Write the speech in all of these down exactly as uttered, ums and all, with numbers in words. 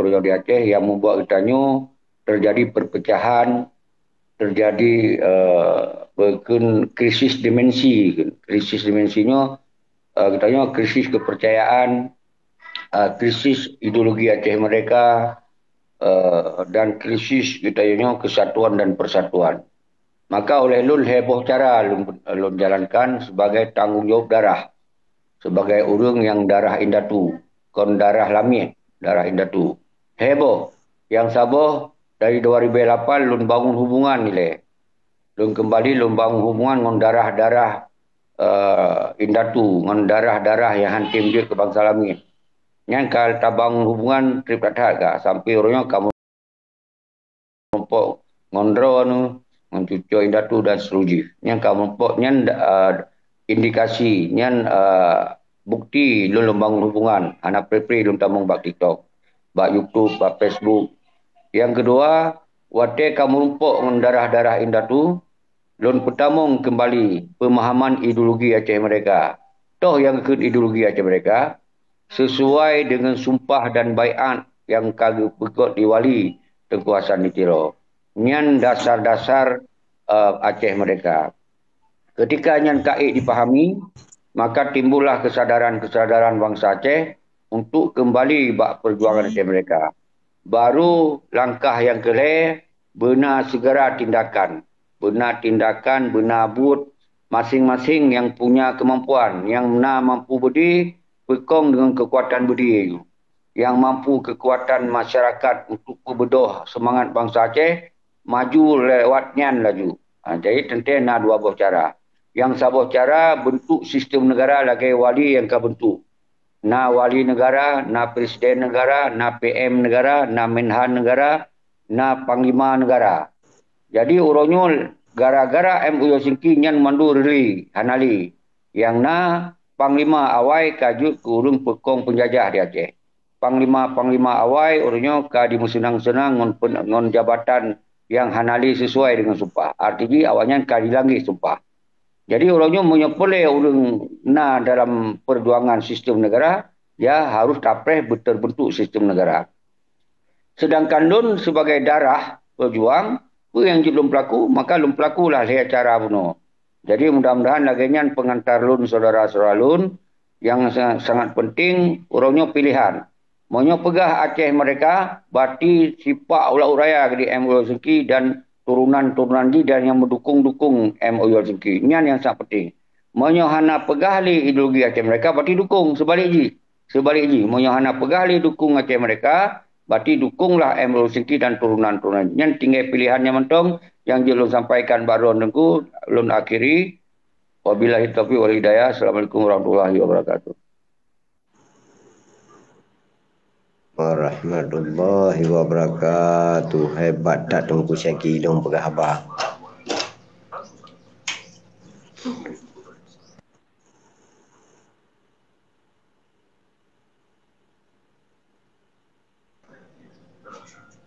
nyang di Aceh nyang membuat geutanyoe terjadi perpecahan, terjadi, eh, bukon krisis dimensi. Krisis dimensi nyoe, eh, geutanyoe krisis kepercayaan, eh, krisis ideologi Aceh Merdeka, eh, dan krisis geutanyoe kesatuan dan persatuan. Maka oleh lôn lhèe boh cara lôn, lôn jalankan sebagai tanggong jawab darah, sebagai ureueng nyang darah indatu, kon darah lamiet, darah indatu. Lhèe boh, nyang saboh dari dua ribu lapan lôn bangun hubungan ilèe. Lôn keumbali lôn bangun hubungan ngon darah-darah, eh, indatu, ngon darah-darah nyang han tem jeuet keu bansa lamiet. Nyan ka tabangun hubungan trép that-that ka, sampoe uroe nyoe ka meurumpok ngon droeneuh, ngon cucoe indatu dan seterusjih. Nyan ka meurumpok nyan, eh, indikasi, nyan, eh, bukti lôn, lôn bangun hubungan, hana pré-pré lôn tamong bak TikTok, bak YouTube, bak Facebook. Nyang keudua, watèe ka meurumpok ngon darah-darah indatu, lôn peutamong keumbali peumahaman ideologi Aceh Merdeka. Toh nyang geukheun ideologi Aceh Merdeka, sesuai deungon sumpah dan baiat nyang ka geupeugöt di Wali Teungku Hasan di Tiro. Nyan dasar-dasar, eh, Aceh Merdeka. Ketika nyan ka ék dipahami, maka timbullah kesadaran-kesadaran bansa Aceh untuk keumbali bak peujuangan Aceh Merdeka. Baru langkah nyang keulhèe, beuna segera tindakan. Beuna tindakan, beuna buet, maséng-maséng nyang punya keumampuan, nyang na mampu beudé, peukong deungon keukuatan beudé. Nyang mampu keukuatan masyarakat untuk peubeudôh seumangat bansa Aceh, maju lewat nyan laju. Ha, jadi teuntèe na dua boh cara. Nyang saboh cara, beuntuk sistem negara lagèe wali nyang ka beuntuk. Na wali negara, na presiden negara, na P M negara, na Menhan negara, na panglima negara. Jadi uroe nyoe gara-gara M O U Helsinki nyan mandum reulèe, hana lé. Nyang na panglima awai ka jeuet keu ureueng peukong peunjajah di Aceh. Panglima-panglima awai uroe nyoe ka dimeuseunang-seunang ngon pen-, ngon jabatan nyang hana lé sesuai deungon sumpah. Arti jih awaknyan ka dilangge sumpah. Jadi uroe nyoe meunyoe peureulèe ureueng na dalam peujuangan sistem negara, ya harus tapreh beuterbentuk sistem negara. Sedangkan lôn sebagai darah peujuang, peue nyang jeuet lôn peulaku, maka lôn peulakulah lhèe cara bunoe. Jadi mudah-mudahan lagèe nyan peungantar lôn syedara-syedara lôn nyang sa-, sangat penting uroe nyoe pilihan. Meunyoe peugah Aceh Merdeka, berarti sipak ulat-ulat raya di M O U Helsinki dan turunan-turunan jih dan nyang meudukung-dukung M O U Helsinki. Nyan nyang sangat penting. Meunyoe hana peugah lé ideologi Aceh Merdeka, berarti dukung. Seubalik jih, seubalik jih, meunyoe hana peugah lé dukung Aceh Merdeka, berarti dukunglah M O U Helsinki dan turunan-turunan. Nyan tinggai pilihan nyan mantong nyang jeuet lôn sampaikan bak droeneuh Teungku, lôn akhiri. Wabillahi taufiq wal hidayah. Assalamualaikum warahmatullahi wabarakatuh. Warahmatullahi wabarakatuh. Hebat that Teungku Syaki lôn peugah haba.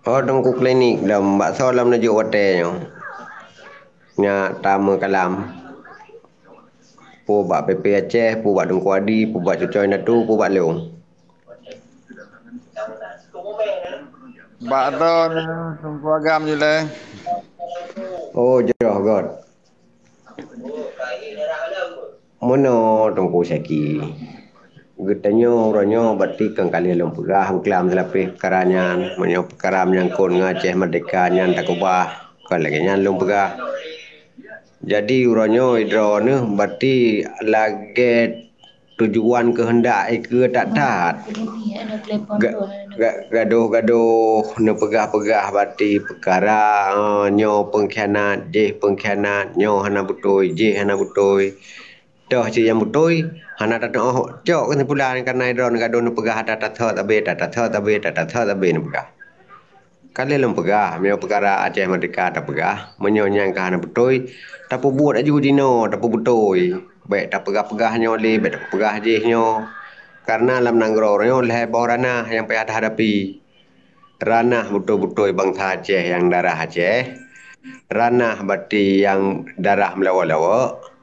Oh, Teungku Klinik, lom bak soe lom neujok watèe nyoe? Nyak tameukalam. Peue bak P P Aceh, peue bak Teungku Adi, peue bak cucoe indatu, peue bak lôn? Bak droeneuh, Teungku Agam Julai. Oh, jroh göt. Meunoe Teungku Syaki. Geutanyoe uroe nyoe berarti kan ka lheueh lôn peugah beukeulaam seulapeh peukara nyan. Meunyoe peukara menyangkot ngon Aceh Merdeka nyan takeubah, kon lagèe nyan lôn peugah. Jadi uroe nyoe droeneuh berarti lagèe tujuan keuheundak ikeue that-that. Ga-, ga-, gadoh-gadoh neupeugah-peugah bati peukara, eh, nyoe peungkhianat, jih peungkhianat, nyoe hana beutôi, jih hana beutôi. Toh cit nyang beutôi, hana tateuoh cok keusimpulan, kareuna droeneuh gadoh neupeugah that-that sabe, that-that sabe, that-that sabe neupeugah. Ka lheueh lôn peugah, meunyoe peukara Aceh Merdeka tapeugah, meunyoe nyan ka hana beutôi, tapeubuet laju jinoe, tapeubeutôi. Bèk tapeugah-peugah nyoe lé, bèk tapeugah jih nyoe. Kareuna lam nanggroe nyoe lhèe boh ranah nyang payah tahadapi. Ranah beutôi-beutôi bansa Aceh nyang darah Aceh. Ranah bati nyang darah meulawok-lawok.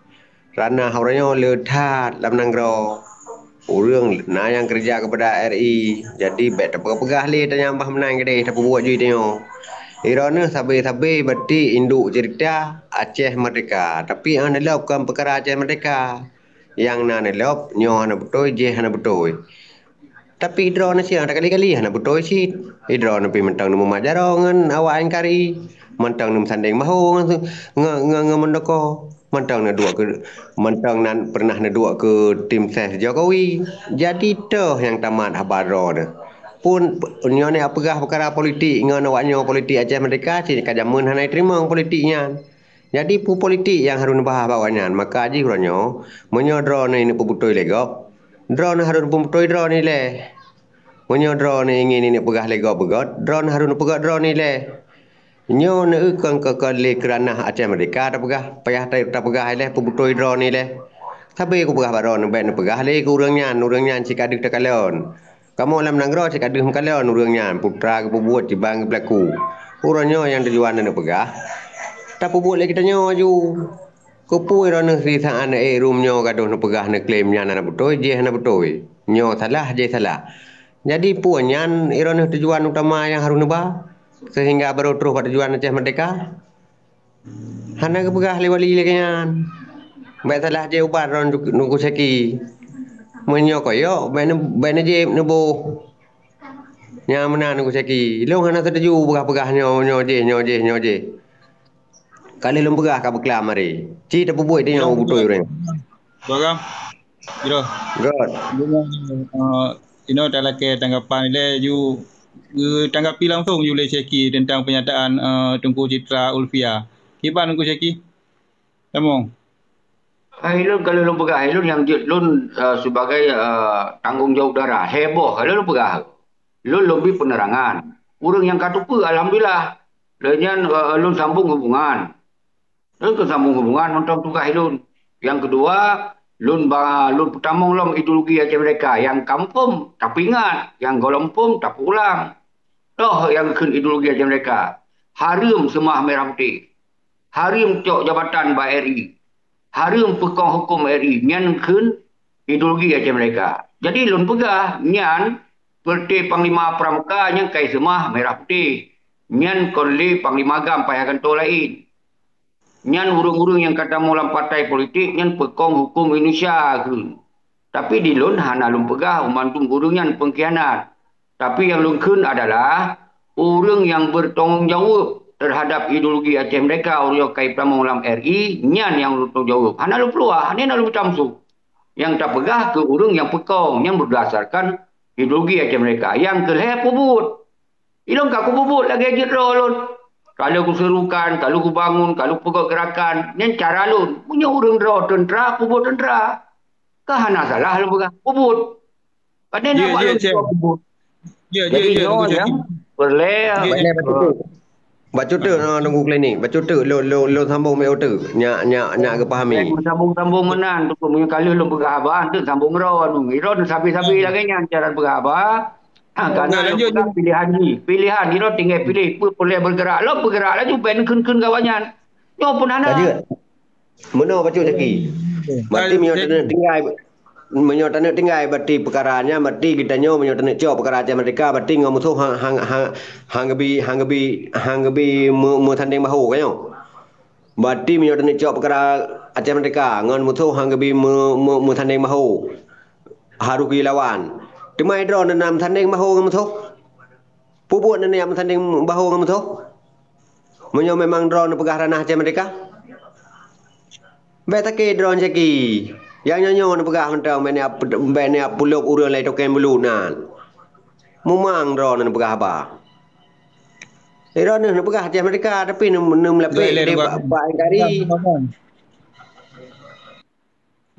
Ranah uroe nyoe le that lam nanggroe. Ureuëng na nyang keureuja keupada R I, jadi bék tapeugah-peugah lé tanyoe bah meunan keudeh tapeubuet jih tanyoe. Droeneuh sabe-sabe berarti induek cerita Aceh Merdeka. Tapi nyang na lom kon peukara Aceh Merdeka. Nyang na lom nyoe hana beutôi, jih hana beutôi. Tapi droeneuh siang takali-kali hana beutôi cit. Droeneuh pih mantong neumumat jaroe ngon awak N K R I, mantong neumeusyedara bahu ngon, ngon, ngon, ngon Muldoko. Mantong neuduek keu, mantong nan pernah neuduek keu tim ses Jokowi. Jadi toh nyang tamat haba droeneuh. Pun nyoe neupeugah peukara politik ngon awak nyoe, politik Aceh Merdeka cit ka jameun hana jiteurimong politik nyan. Jadi peue politik nyang harôh neubahas bak awak nyan. Maka jih uroe nyoe, meunyoe droeneuh neupeubeutôi lé gob, droeneuh harôh neupeubeutôi droeneuh ilée. Meunyoe droeneuh ingin neuk peugah lé gob beugöt, droeneuh harôh neupeugöt droeneuh ilée. Nyoe neueu kon keu, keu lé keu ranah Aceh Merdeka tapeugah, payah ta-, tapeugah ilée peubeutôi droeneuh ilée. Sabe kupeugah bak droeneuh bék neupeugah lé keu ureuëng nyan, ureuëng nyan cit ka deuh takalon. Kamoe lam nanggroe cit ka deuh meukalon ureuëng nyan, putra geupeubuet, kiban geupeulaku. Uroe nyoe nyang tujuan neupeugah, tapeubuet lé geutanyoe aju. Keupeue droeneuh sisaat ék rum nyoe gadôh neupeugah neuklaim nyan hana beutôi, jih hana beutôi. Nyoe salah, jih salah. Jadi peue nyan droeneuh tujuan utama nyang harôh neuba, sehingga barô troh bak tujuan Aceh Merdeka? Hana geupeugah lé wali lagée nyan. Bék salah jih ubat droeneuh Teungku Syaki. Meunyoe koyok, bék neu-, bék neujieb neuboh. Nyang meunan Teungku Syaki. Lôn hana seutuju peugah-peugah nyoe, nyoe jih, nyoe jih, nyoe jih. Ka lheueh lôn peugah ka beuklam hari. Ci tapeubuet tanyoe beutôi ureuëng. Program. Bro. Good. Inoe talakée tanggapan ilée ju, eh, tanggapi langsung ju lé Syaki tentang pernyataan, eh, Teungku Citra Ulfia. Kiban Teungku Syaki? Tamong. Ah, ilôn kalau lôn peugah, ilôn nyang jeuet lôn, eh, sebagai, eh, tanggong jaweueb dara. Heboh, kalau lôn peugah. Lôn lôn bri penerangan. Ureuëng nyang ka teupeue, alhamdulillah. Lheueh nyan, eh, lôn sambung hubungan. Lôn keu sambung hubungan mantong tugaih lôn. Nyang keudua, lôn ba-, lôn peutamong lom ideologi Aceh Merdeka nyang ka muphom tapeuingat, nyang gohlom muphom tapeuulang. Toh nyang kheun ideologi Aceh Merdeka, hareuem seumah merah putéh, hareuem cok jabatan bak R I, hareuem peukong huköm R I, nyan kheun ideologi Aceh Merdeka. Jadi lôn peugah, nyan peureuté Panglima Pramuka nyang kai seumah merah putéh. Nyan kon lé Panglima GAM payah gantoe laén. Nyan ureuëng-ureuëng nyang ka tamong lam partai politik nyan peukong huköm Indonesia kheun. Tapi di lôn hana lôn peugah banmandum ureuëng nyan pengkhianat. Tapi nyang lôn kheun adalah ureuëng nyang bertanggung jaweueb terhadap ideologi Aceh Merdeka ureuëng nyang kai tamong lam R I, nyan nyang bertanggung jaweueb. Hana lôn peuluah, hana lôn tamsuk. Nyang tapeugah keu ureuëng nyang peukong, nyang berdasarkan ideologi Aceh Merdeka. Nyang keu lhée peubuet. Ilôn ka kupeubuet lagée jeuet droe lôn. Ka lheueh kuserukan, ka lheueh kubangun, ka lheueh peugöt geurakan. Nyan cara lôn. Meunyoe ureuëng droe teuntra, peubuet teuntra. Ka hana salah lôn peugah, peubuet. Padahai na bak lôn sitoe peubuet. Jadi nyoe nyang peureulée. Bacut teuk, bacut teuk, na tunggu klinik. Bacut teuk, lôn, lôn, lôn sambung bacut teuk. Nyak, nyak, nyak geupahami. Sambung-sambung meunan, Teungku. Meunyoe ka lheueh lôn peugah haba, teuk sambung droe anu. Droe sabe-sabe lagée nyan cara peugah haba. Ha, karena lôn peugah pilihan jih. Pilihan jih lôn tinggai pilih. Peue peureulée bergerak, lôn bergerak laju, bék neukheun-kheun gawat nyan. Nyoe pun hana. Meunoe bacut Syaki. Berarti meunyoe taneuk tinggai, meunyoe taneuk tinggai, berarti peukara nyan, berarti geutanyoe meunyoe taneuk cok peukara Aceh Merdeka, berarti ngon musoh hang, hang, hang, hang geubi, hang geubi, hang geubi meu-, meusandeng bahu, kan nyoe? Berarti meunyoe taneuk cok peukara Aceh Merdeka ngon musoh hang geubi meu-, meu-, meusandeng bahu, harôh geuilawan. Teuma droe na meusandeng bahu ngon musoh? Peubuet na neujak meusandeng bahu ngon musoh? Meunyoe memang droe neupeugah ranah Aceh Merdeka? Bék sakét droe Syaki. Nyang nyoe-nyoe neupeugah mantong, bék neujak, bék neujak peulop ureuëng lagée tokeng bulut nan. Mumang droe neupeugah haba. Droeneuh neupeugah Aceh Merdeka, tapi neu-, neumeulapék lé bak, bak N K R I.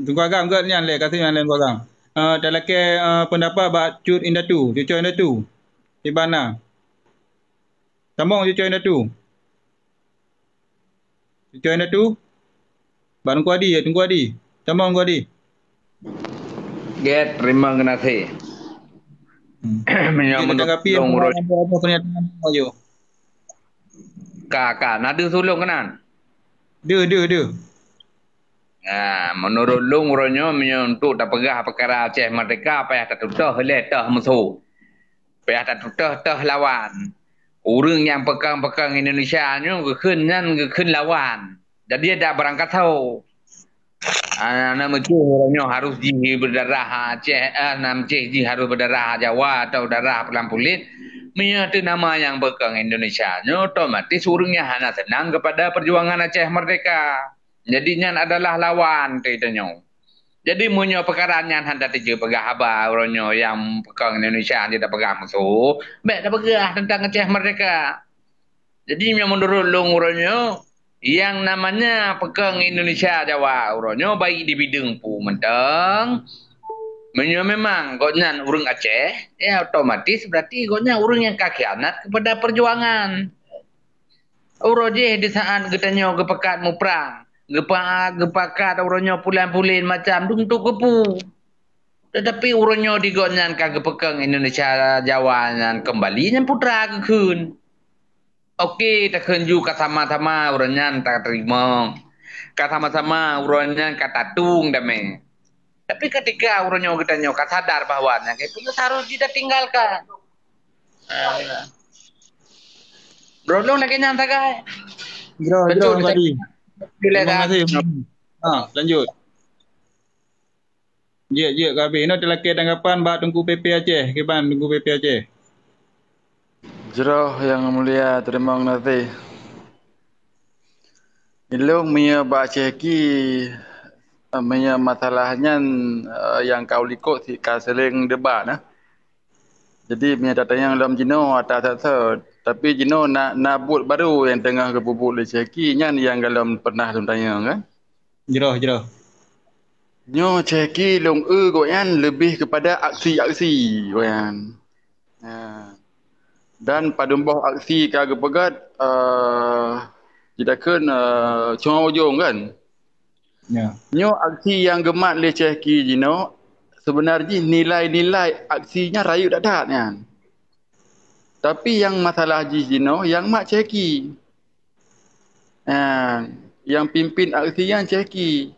Teungku Agam, gét nyan lé, kasih nyan lé Teungku Agam. Eh, talakée, eh, pendapat bak Cut Indatu, Cucoe Indatu. Di bana? Sambong Cucoe Indatu. Cucoe Indatu. Bak Teungku Adi, ya, Teungku Adi. Sambong Teungku Adi. Gét, terima kasih. Hmm. Meunyoe menurut lôn urus. Ka, ka, na deuh sulông keunan. Deuh, deuh, deuh. Ha, meunurot lôn uroe nyoe, meunyoe untuk tapeugah peukara Aceh Merdeka, payah tatutoh lé toh musoh. Payah tatutoh toh lawan. Ureuëng nyang peukong-peukong Indonesia nyoe geukheun nyan geukheun lawan. Jadi dak beurangkasoe. Ah, na meucéh uroe nyoe harus jih berdarah Aceh, ah, na meucéh jih harus berdarah Jawa atau darah pulan pulit. Meunyoe teuh nama nyang peukong Indonesia nyoe, otomatis ureuëng nyan hana seunang kepada perjuangan Aceh Merdeka. Jadi nyan adalah lawan teuh tanyoe. Jadi meunyoe peukara nyan hana teupeugah haba uroe nyoe nyang peukong Indonesia hana tapeugah musoh, bék tapeugah teuntang Aceh Merdeka. Jadi meunyoe meunurot lôn uroe nyoe, nyang namanya peukong Indonesia Jawa uroe nyoe baik di bidang peue mantong, meunyoe memang gobnyan ureuëng Aceh, ya otomatis berarti gobnyan ureuëng nyang ka khianat kepada perjuangan. Uroe jih di saat geutanyoe geupakat muprang, geupa-, geupakat uroe nyoe pulan-pulit macam dum tu keupeue. Tetapi uroe nyoe di gobnyan ka geupeukong Indonesia Jawa nyan keumbali nyan putra geukheun. Oke, takheun ju ka sama-sama uroe nyan tateurimong. Ka sama-sama uroe nyan ka tatueng damé. Tapi ketika uroe nyoe geutanyoe ka sadar bahwa nyan keupeue harus jih tatinggalkan. Ah, ya. Bro, lôn lagée nyan sagai. Jroh, Betul, jroh, Bang Adi. Terima kasih. Ha, lanjut. Jeuet, jeuet ka habéh. Inoe teulakée tanggapan bak Teungku P P Aceh. Kiban Teungku P P Aceh. Jroh Yang Mulia, terima kasih. Ilong meunyoe bak Syehki, eh, meunyoe masalah nyan, eh, nyang ka u likot si ka sering debat nah. Jadi meunyoe tatanyong lom jinoe ata that-that, tapi jinoe na, na buet baru nyang teungoh geupeubuet lé Syehki nyan nyang galom pernah lôn tanyong kan? Jroh, jroh. Nyoe Syehki lôn eu gobnyan leubeh keupada aksi-aksi gobnyan. Ha. Dan padum boh aksi ka geupeugét, eh, jitakheun, eh, cuma ujong kan? Ya. Nyoe aksi nyang geumat lé Syehki jinoe, seubeuna jih nilai-nilai aksi nyan rayeuk that-that nyan. Tapi nyang masalah jih jinoe nyang mat Syehki. Ha, nyang pimpin aksi nyan Syehki.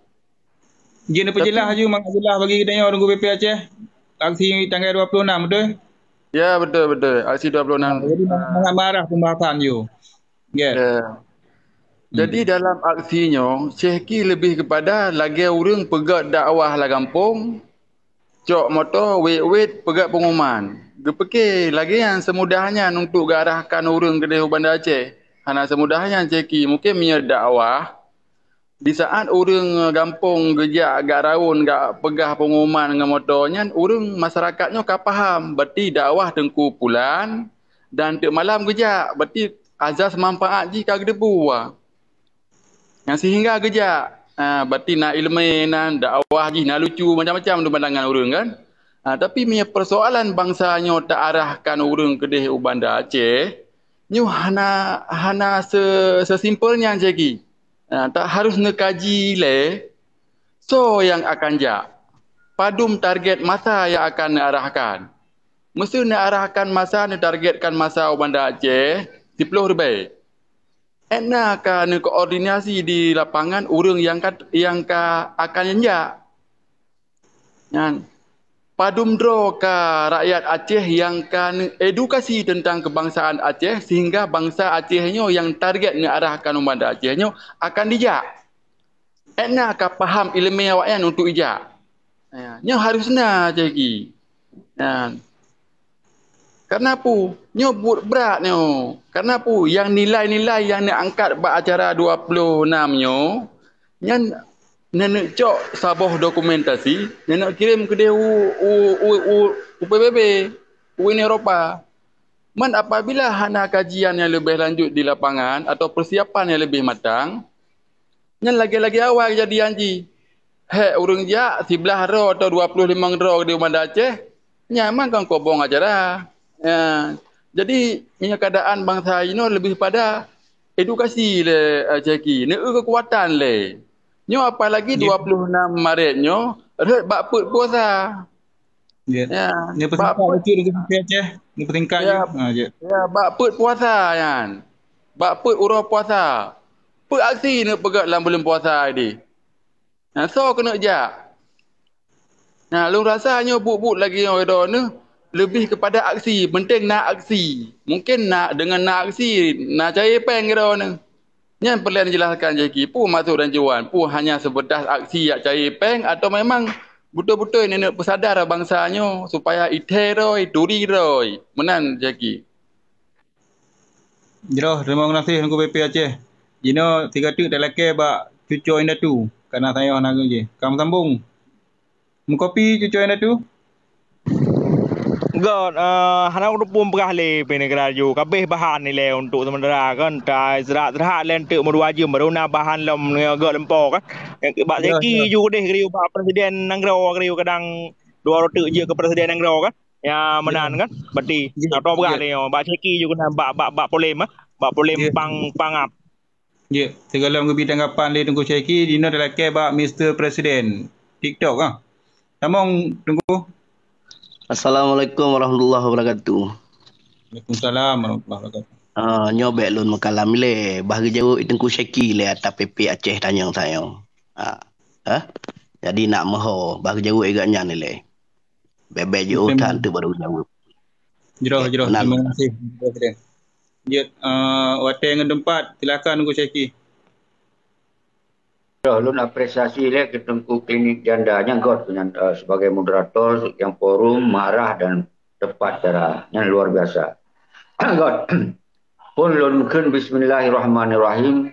Jih neupeujeulaih Tapi laju mangat jeulaih bagi geutanyoe Teungku P P Aceh. Aksi tanggai dua puluh enam, beutôi? Ya, beutôi, beutôi. Aksi dua puluh enam. Ha, jadi mangat marah pembahasan ju. Ya. Ya. Jadi Hmm. dalam aksi nyoe, Syehki leubeh keupada lagée ureuëng peugét dakwah lam gampông, cok moto, wét-wét, peugét pengumuman. Geupike lagée nyan seumudah nyan untuk geuarahkan ureuëng keudeh u Banda Aceh. Hana seumudah nyan Syehki. Mungken meunyoe dakwah, di saat ureuëng gampông geujak gak raun gak peugah pengumuman ngon moto nyan, ureuëng masyarakat nyoe ka paham, berarti dakwah Teungku Pulan dan teuk malam geujak, berarti azas manfaat jih ka geuteupeue. Nyang sehingga geujak, ha, berarti na ileumé nan, dakwah jih na lucu, macam-macam tu pandangan ureuëng kan. Ha, tapi meunyoe persoalan bansa nyoe taarahkan ureuëng keudeh u Banda Aceh, nyoe hana, hana se-, sesimpel nyan Syehki. Ha, tak harus neukaji lé soe nyang akan jak. Padum target masa nyang akan neuarahkan. Meuseu neuarahkan masa, neutargetkan masa u Banda Aceh siplôh ribée. Étna ka neukoordinasi di lapangan ureuëng nyang ka, nyang ka akan jak. Nyan, padum droe ka rakyat Aceh nyang ka neuedukasi teuntang keubangsaan Aceh sehingga bansa Aceh nyoe nyang target neuarahkan u Banda Aceh nyoe akan dijak. Étna ka paham ileumé awaknyan untuk ijak. Ya, nyoe harus na Syehki. Ya. Karena peue? Nyoe buet brat nyoe. Karena peue? Nyang nilai-nilai nyang neuangkat bak acara dua puluh enam nyoe, nyan neuneuk cok saboh dokumentasi, neuneuk kirém keudeh u, u, u, u, u P B B, u Uni Eropa. Man apabila hana kajian nyang leubeh lanjut di lapangan atau persiapan nyang leubeh matang, nyan lagée-lagée awai keujadian jih. Hék ureuëng jak siblaih droe atau dua puluh limong droe di Banda Aceh, nyan man kon kobong acara. Ya. Jadi, meunyoe keuadaan bansa inoe leubeh pada edukasi lé, eh, Syehki, neueu keukuatan lé. Nyoe apalagi Ya. dua puluh enam Maret nyoe rhot bak peuet puasa. Ya. Ya, Ni bak persingkat peuet, sikit lagi, Syehki Aceh. Ni persingkat Ya. je. Ha, je. Ya, bak peuet puasa nyan. Bak peuet uroe puasa. Peuet aksi neupeugét lam buleuen puasa ini. Nah, soe keuneuk jak? Nah, lôn rasa nyoe buet-buet lagèe nyoe droeneuh leubeh keupada aksi. Penting na aksi. Mungkin na, deungon na aksi, na cayée péng droeneuh. Nyan peureulèe jeulaskan jih ki, peue maksud dan tujuan? Peue hanya seubeutaih aksi jak cayée péng, atau memang beutôi-beutôi neuneuk peusadar bansa nyoe supaya ithèe rhoi, turi rhoi? Meunan jih ki. Jroh, terima kasih Teungku P P Aceh. Jinoe sigoe teuk talakèe bak cucoe indatu, kareuna tanyoe na geuh jih. Ka meusambong. Meukopi cucoe indatu? Göt, eh, hana kuteupeu peugah lé pih neugara laju. Ka abéh bahan ilèe untuk sementara kan. Ta istirahat-istirahat lé enteuk meudua jeuem, baru na bahan lom ngon göt lumpoe kan. Bak Jroh, Zeki jroh. Ju keudeh keurieu bak presiden nanggroe keurieu kadang dua uroe teuk jeuet keu presiden nanggroe kan. Ya, meunan kan. Berarti, ya, ya, tahu peugah lé nyoe. Bak Syeki juga kena bak, bak, bak polem, ah. Bak polem, ya, pang, pangap. Ya, sigohlom geubi tanggapan lé Teungku Syeki, jinoe talakèe bak Mister Presiden TikTok, ah. Sambong, Teungku. Assalamualaikum warahmatullahi wabarakatuh. Waalaikumsalam warahmatullahi wabarakatuh. Ah, nyoe bèk lôn meukalam ilèe, bah geujaweueb Teungku Syeki lé ata P P Aceh tanyong tanyoe. Ah, eh? Jadi nak meuho, bah geujaweueb gobnyan ilèe. Bèk-bèk jiôh that teuk baru jaweueb. Jroh, jroh. Terima kasih. Jeuet, eh, watèe ngon teumpat, silakan Teungku Syeki. Jroh, lôn apresiasi lé keu Teungku Klinik Janda nyang göt nyan, eh, sebagai moderator nyang forum, marah dan tepat cara. Nyan luar biasa. Göt. Pun lôn kheun bismillahirrahmanirrahim.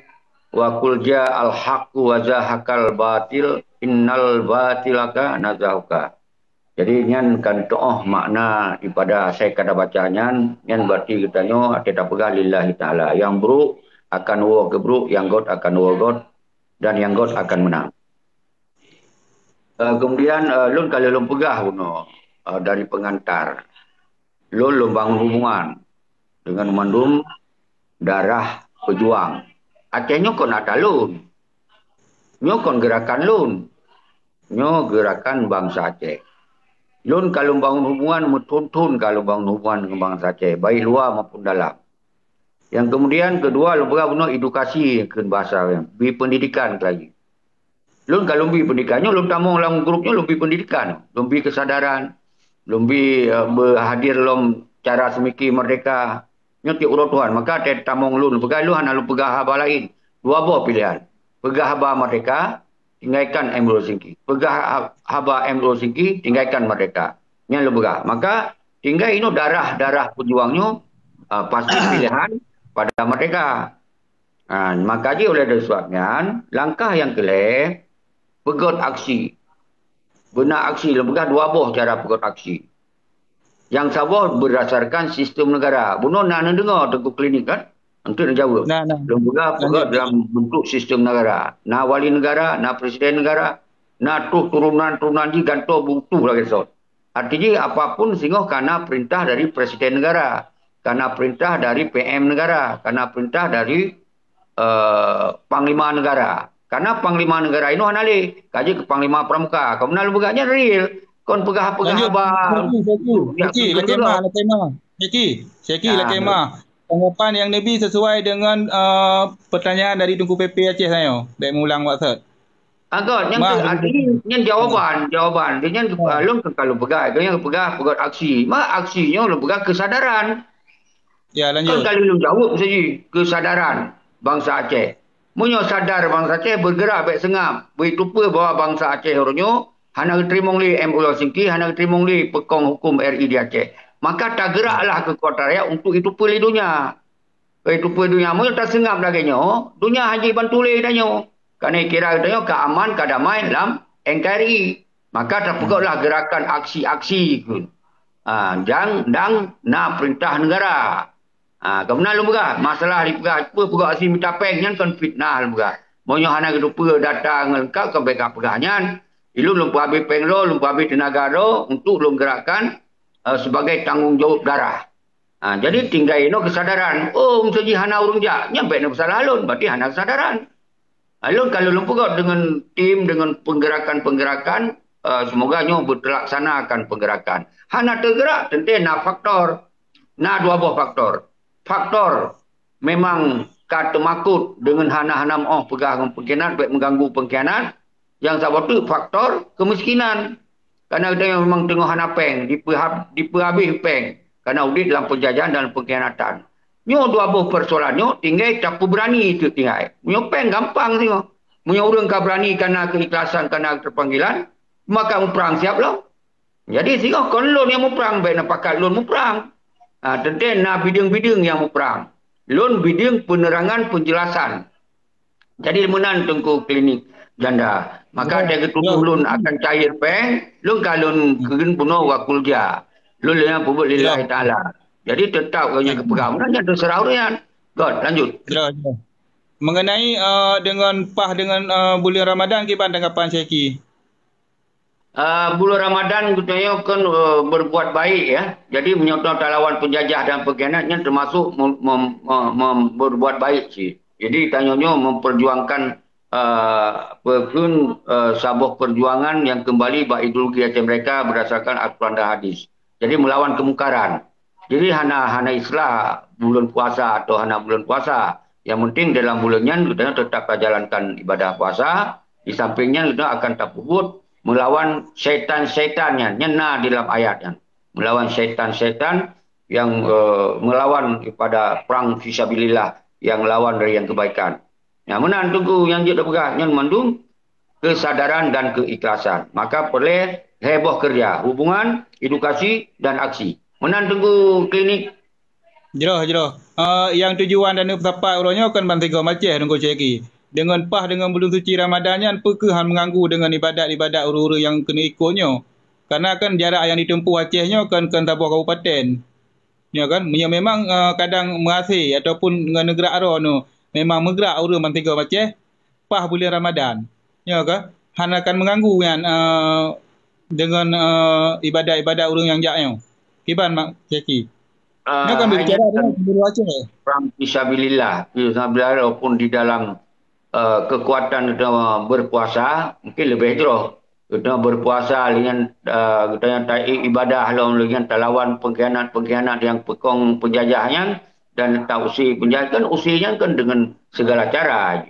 Wa qul ja'al haqqu wa zahaqal batil, innal batila kana zahuqa. Jadi, nyan kan teu'oh makna daripada asai ka tabaca nyan, nyan berarti geutanyoe até tapeugah lillahi ta'ala. Nyang brôk akan woe keu brôk, nyang göt akan woe göt, dan nyang göt akan meunang. Eh, kemudian, eh, lôn ka lheueh lôn peugah bunoe, eh, dari pengantar. Lôn, lôn bangun hubungan dengan mandum darah pejuang. Aceh nyoe kon ata lôn. Nyoe kon gerakan lôn. Nyoe gerakan bansa Aceh. Lôn ka lôn bangun hubungan, meuthôn-thôn ka lôn bangun hubungan dengan bansa Aceh, baik luwa maupun dalam. Yang kemudian, kedua, lôn peugah bunoe edukasi keu bansa, bi pendidikan keu lagèe. Lôn ka lôn bi pendidikan nyoe, lôn tamong lam grup nyoe, lôn bi pendidikan, lôn bi kesadaran, lôn bi, eh, berhadir lom cara seumiké merdeka. Nyoe tiep uroe tuan, maka teuh tamong lôn, peugah lôn hana lôn peugah haba laén. Dua boh pilihan. Peugah haba merdeka, tinggalkan M Rul Singki. Peugah ha-, haba M Rul Singki, tinggalkan merdeka. Nyan lôn peugah. Maka tinggai inoe darah-darah pejuang nyoe, ah, pasti pilihan pada merdeka. Ha, maka jih oleh sebab nyan, langkah nyang keu lhèe, peugöt aksi. Beuna aksi, lôn peugah dua boh cara peugöt aksi. Nyang saboh berdasarkan sistem negara. Bunoe na neudeungoe Teungku Klinik kan? Enteuk neujaweueb. Nah, nah. Lôn peugah peugöt dalam bentuk sistem negara. Na wali negara, na presiden negara, na tuh turunan-turunan jih gantoe butuh lagèe sot. Arti jih, apapun singoh kana perintah dari presiden negara, kana perintah dari P M negara, kana perintah dari, eh, panglima negara. Karena panglima negara inoe hana lé, ka jeuet keu panglima pramuka. Ka meunan lôn peugah nyan real, kon peugah-peugah haba. Syeki, Syeki, lakèe ma, lakèe ma. Syeki, Syeki, lakèe ma. Tanggapan nyang neubi sesuai dengan, eh, pertanyaan dari Teungku P P Aceh nyoe. Bèk meulang wak sot. Agak, nyan, arti nyan jawaban, jawaban. Dia nyan, ah, lôn ka lôn peugah, dia nyan peugah, peugah aksi. Ma aksi nyoe lôn peugah kesadaran. Ya, lanjut. Kan kali lôn jaweueb saji, kesadaran bansa Aceh. Meunyoe sadar bansa Aceh, bergerak bèk seungab. Beuteupeue bahwa bansa Aceh uroe nyoe hana geuteurimong lé M Rul Singki, hana geuteurimong lé peukong huköm R I di Aceh. Maka tageraklah keukuatan rakyat untuk iteupeue lé donya. Oi, teupeue donya meunyoe taseungab lagèe nyoe, donya hana jibantu lé tanyoe. Karena kira tanyoe ka aman, ka damai lam N K R I. Maka tapeugötlah gerakan aksi-aksi kheun. Ha, dan, dan na perintah negara. Ha, ka meunan lôn peugah, masalah dipeugah peue peugah aksi mita péng nyan kon fitnah lôn peugah. Meunyoe hana geuteupeue data ngon leungkap, ka bèk ka peugah nyan. Ilôn lôn peuhabéh péng droe, lôn peuhabéh teunaga droe untuk lôn gerakkan, eh, sebagai tanggong jaweueb darah. Ha, jadi tinggai inoe kesadaran. Oh, meuseuji hana ureueng jak, nyan bèk na peusalah lôn, berarti hana kesadaran. Ha, lôn ka lôn peugöt dengan tim, dengan penggerakan-penggerakan, eh, semoga nyoe beutelaksanakan penggerakan. Hana teugerak, teuntèe na faktor. Na dua boh faktor. Faktor memang ka teumakot dengan hana-hana meu'oh peugah ngon pengkhianat, bèk meuganggu pengkhianat. Nyang saboh teuk faktor kemiskinan. Karena geutanyoe memang teungoh hana péng, dipeuhab-, dipeuhabéh péng karena udép lam penjajahan dan pengkhianatan. Nyoe dua boh persoalan nyoe tinggai tapeubeurani teuk tinggai. Meunyoe péng gampang singoh. Meunyoe ureuëng ka beurani karena keikhlasan, karena keterpanggilan, maka muprang siap lom. Jadi singoh kon lôn nyang muprang, bék na pakat lôn muprang. Ha, teuntée na bideueng-bideueng nyang muprang. Lôn bideueng penerangan penjelasan. Jadi meunan Teungku klinik janda. Maka ada ketuduh lôn akan cair péng, lôn ka lôn keugeun bunoe wakul ja. Lôn leunyang peubuet lillahi taala. Jadi tetap kau nyang kepeugah meunan nyan terserah ureuëng nyan. God, lanjut. Jroh, jroh. Mengenai uh, dengan pah dengan uh, bulan Ramadan kiban tanggapan Syeki? Uh, bulan Ramadan geutanyoe kan uh, berbuat baik ya. Jadi meunyoe talawan penjajah dan pengkhianat nyan termasuk mem, mem, mem, mem, berbuat baik sih. Jadi tanyoe nyoe memperjuangkan uh, peukheun uh, saboh perjuangan yang kembali bak ideologi Aceh Merdeka berdasarkan Al-Quran dan hadis. Jadi melawan kemungkaran. Jadi hana hana istilah bulan puasa atau hana bulan puasa. Yang penting dalam bulan nyan kita tetap jalankan ibadah puasa. Di samping nyan kita akan tapeubuet melawan syaitan-syaitan nyan, nyan na di dalam ayat nyan. Melawan syaitan-syaitan yang uh, melawan kepada perang fisabilillah, yang lawan dari yang kebaikan. Nah, meunan Teungku nyang jeuet peugah nyan mandum kesadaran dan keikhlasan. Maka peureulée heboh kerja, hubungan, edukasi dan aksi. Meunan Teungku klinik. Jroh, jroh. Uh, yang tujuan dan peusapat uroe nyoe kan bantiga maceh Teungku Syeki. Dengan pah dengan bulan suci Ramadan nyan peukeuh han mengganggu dengan ibadat-ibadat ureuëng-ureuëng yang keuneuk ikot nyoe. Karena kan jarak yang ditempuh Aceh nyoe kan kan saboh kabupaten. Ya kan? Meunyoe memang uh, kadang meuhasé ataupun ngon neugrak droe nyoe memang meugrak ureuëng bantiga maceh, pah bulan Ramadan. Ya kan? Hana akan mengganggu nyan uh, dengan uh, ibadat-ibadat ureuëng nyang jak nyoe. Kiban Mak Syeki? Uh, nyoe kan berbicara dengan guru Aceh. Perang fisabilillah. Fisabilillah walaupun di dalam uh, kekuatan kita berpuasa, mungkin lebih jroh. Kita berpuasa dengan uh, kita yang taat ibadah lawan dengan talawan pengkhianat-pengkhianat yang pekong penjajah nyan dan tak usir penjajah kan usir nyan kan dengan segala cara.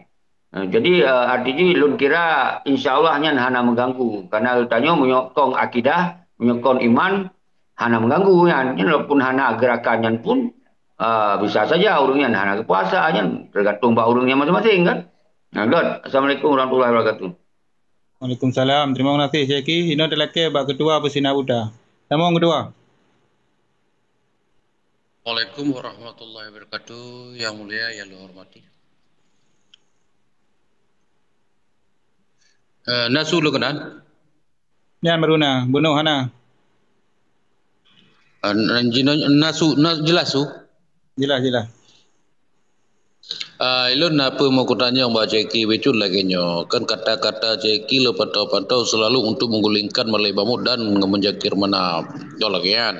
Uh, jadi uh, artinya lun kira insya Allah nyan hana mengganggu karena tanyoe menyokong akidah, menyokong iman hana mengganggu nyan. Nyan walaupun hana gerakan nyan pun uh, bisa saja ureuëng nyan hana puasa nyan tergantung bak ureuëng nyan masing-masing kan. Nah, Dot. Assalamualaikum warahmatullahi wabarakatuh. Waalaikumsalam. Terima kasih Syeki. Inoe teulakée bak ketua Pesina Buta. Tamong ketua. Assalamualaikum warahmatullahi wabarakatuh. Yang mulia yang hormati. Uh, nasu leukenan. Nyan baru na, bunoe hana. Uh, nasu na, jelas su. Jelas jelas. Ah, ilôn na peue meukeutanyong bak Syeki Bicun lagée nyoe. Kan kata-kata Syeki lôn pantau-pantau selalu untuk menggulingkan Malik Mahmud dan Muzakir Manaf. Nyoe lagée nyan.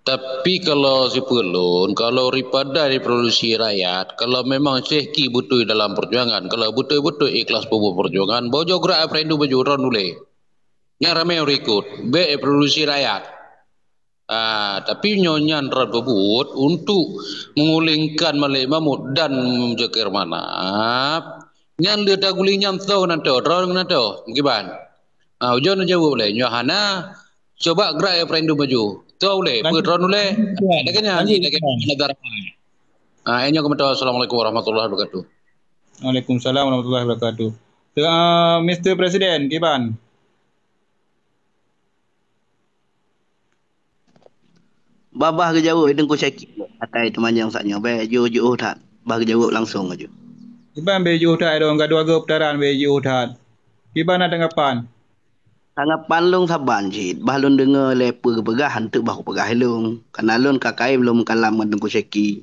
Tapi kalau sipeue lôn, kalau daripada revolusi rakyat, kalau memang Syeki beutôi dalam perjuangan, kalau beutôi-beutôi ikhlas peubuet perjuangan, boh jok gerak referendum baju droen ulée. Nyang ramé ureuëng ikot, bék revolusi rakyat. Ah, tapi nyoe nyan rot peubuet untuk mengulingkan Malik Mahmud dan Muzakir Manaf. Nyan le taguling nyang tho nan tho, droe nan tho, meukiban. Ah, ujoe neujaweueb lé nyoe hana, coba gerak referendum maju. Tho ulée, peue droe ulée. Lagée nyan, lagée nyan. Ah, nyoe keumeuntoe. Assalamualaikum warahmatullahi wabarakatuh. Waalaikumsalam warahmatullahi wabarakatuh. Uh, Mister President, kiban. Babah geujaweueb Teungku Syeki akai teumanyong saat nyoe. Bék jiôh-jiôh that. Bah geujaweueb langsong aju. Kiban bék jiôh that, dong ka dua go putaran bék jiôh that. Kiban na tanggapan? Tanggapan lôn saban cit. Bah lôn deungoe lé peue geupeugah, hanteuk bah kupeugah lôn. Karena lôn ka kayém lôn meukalam ngon Teungku Syeki.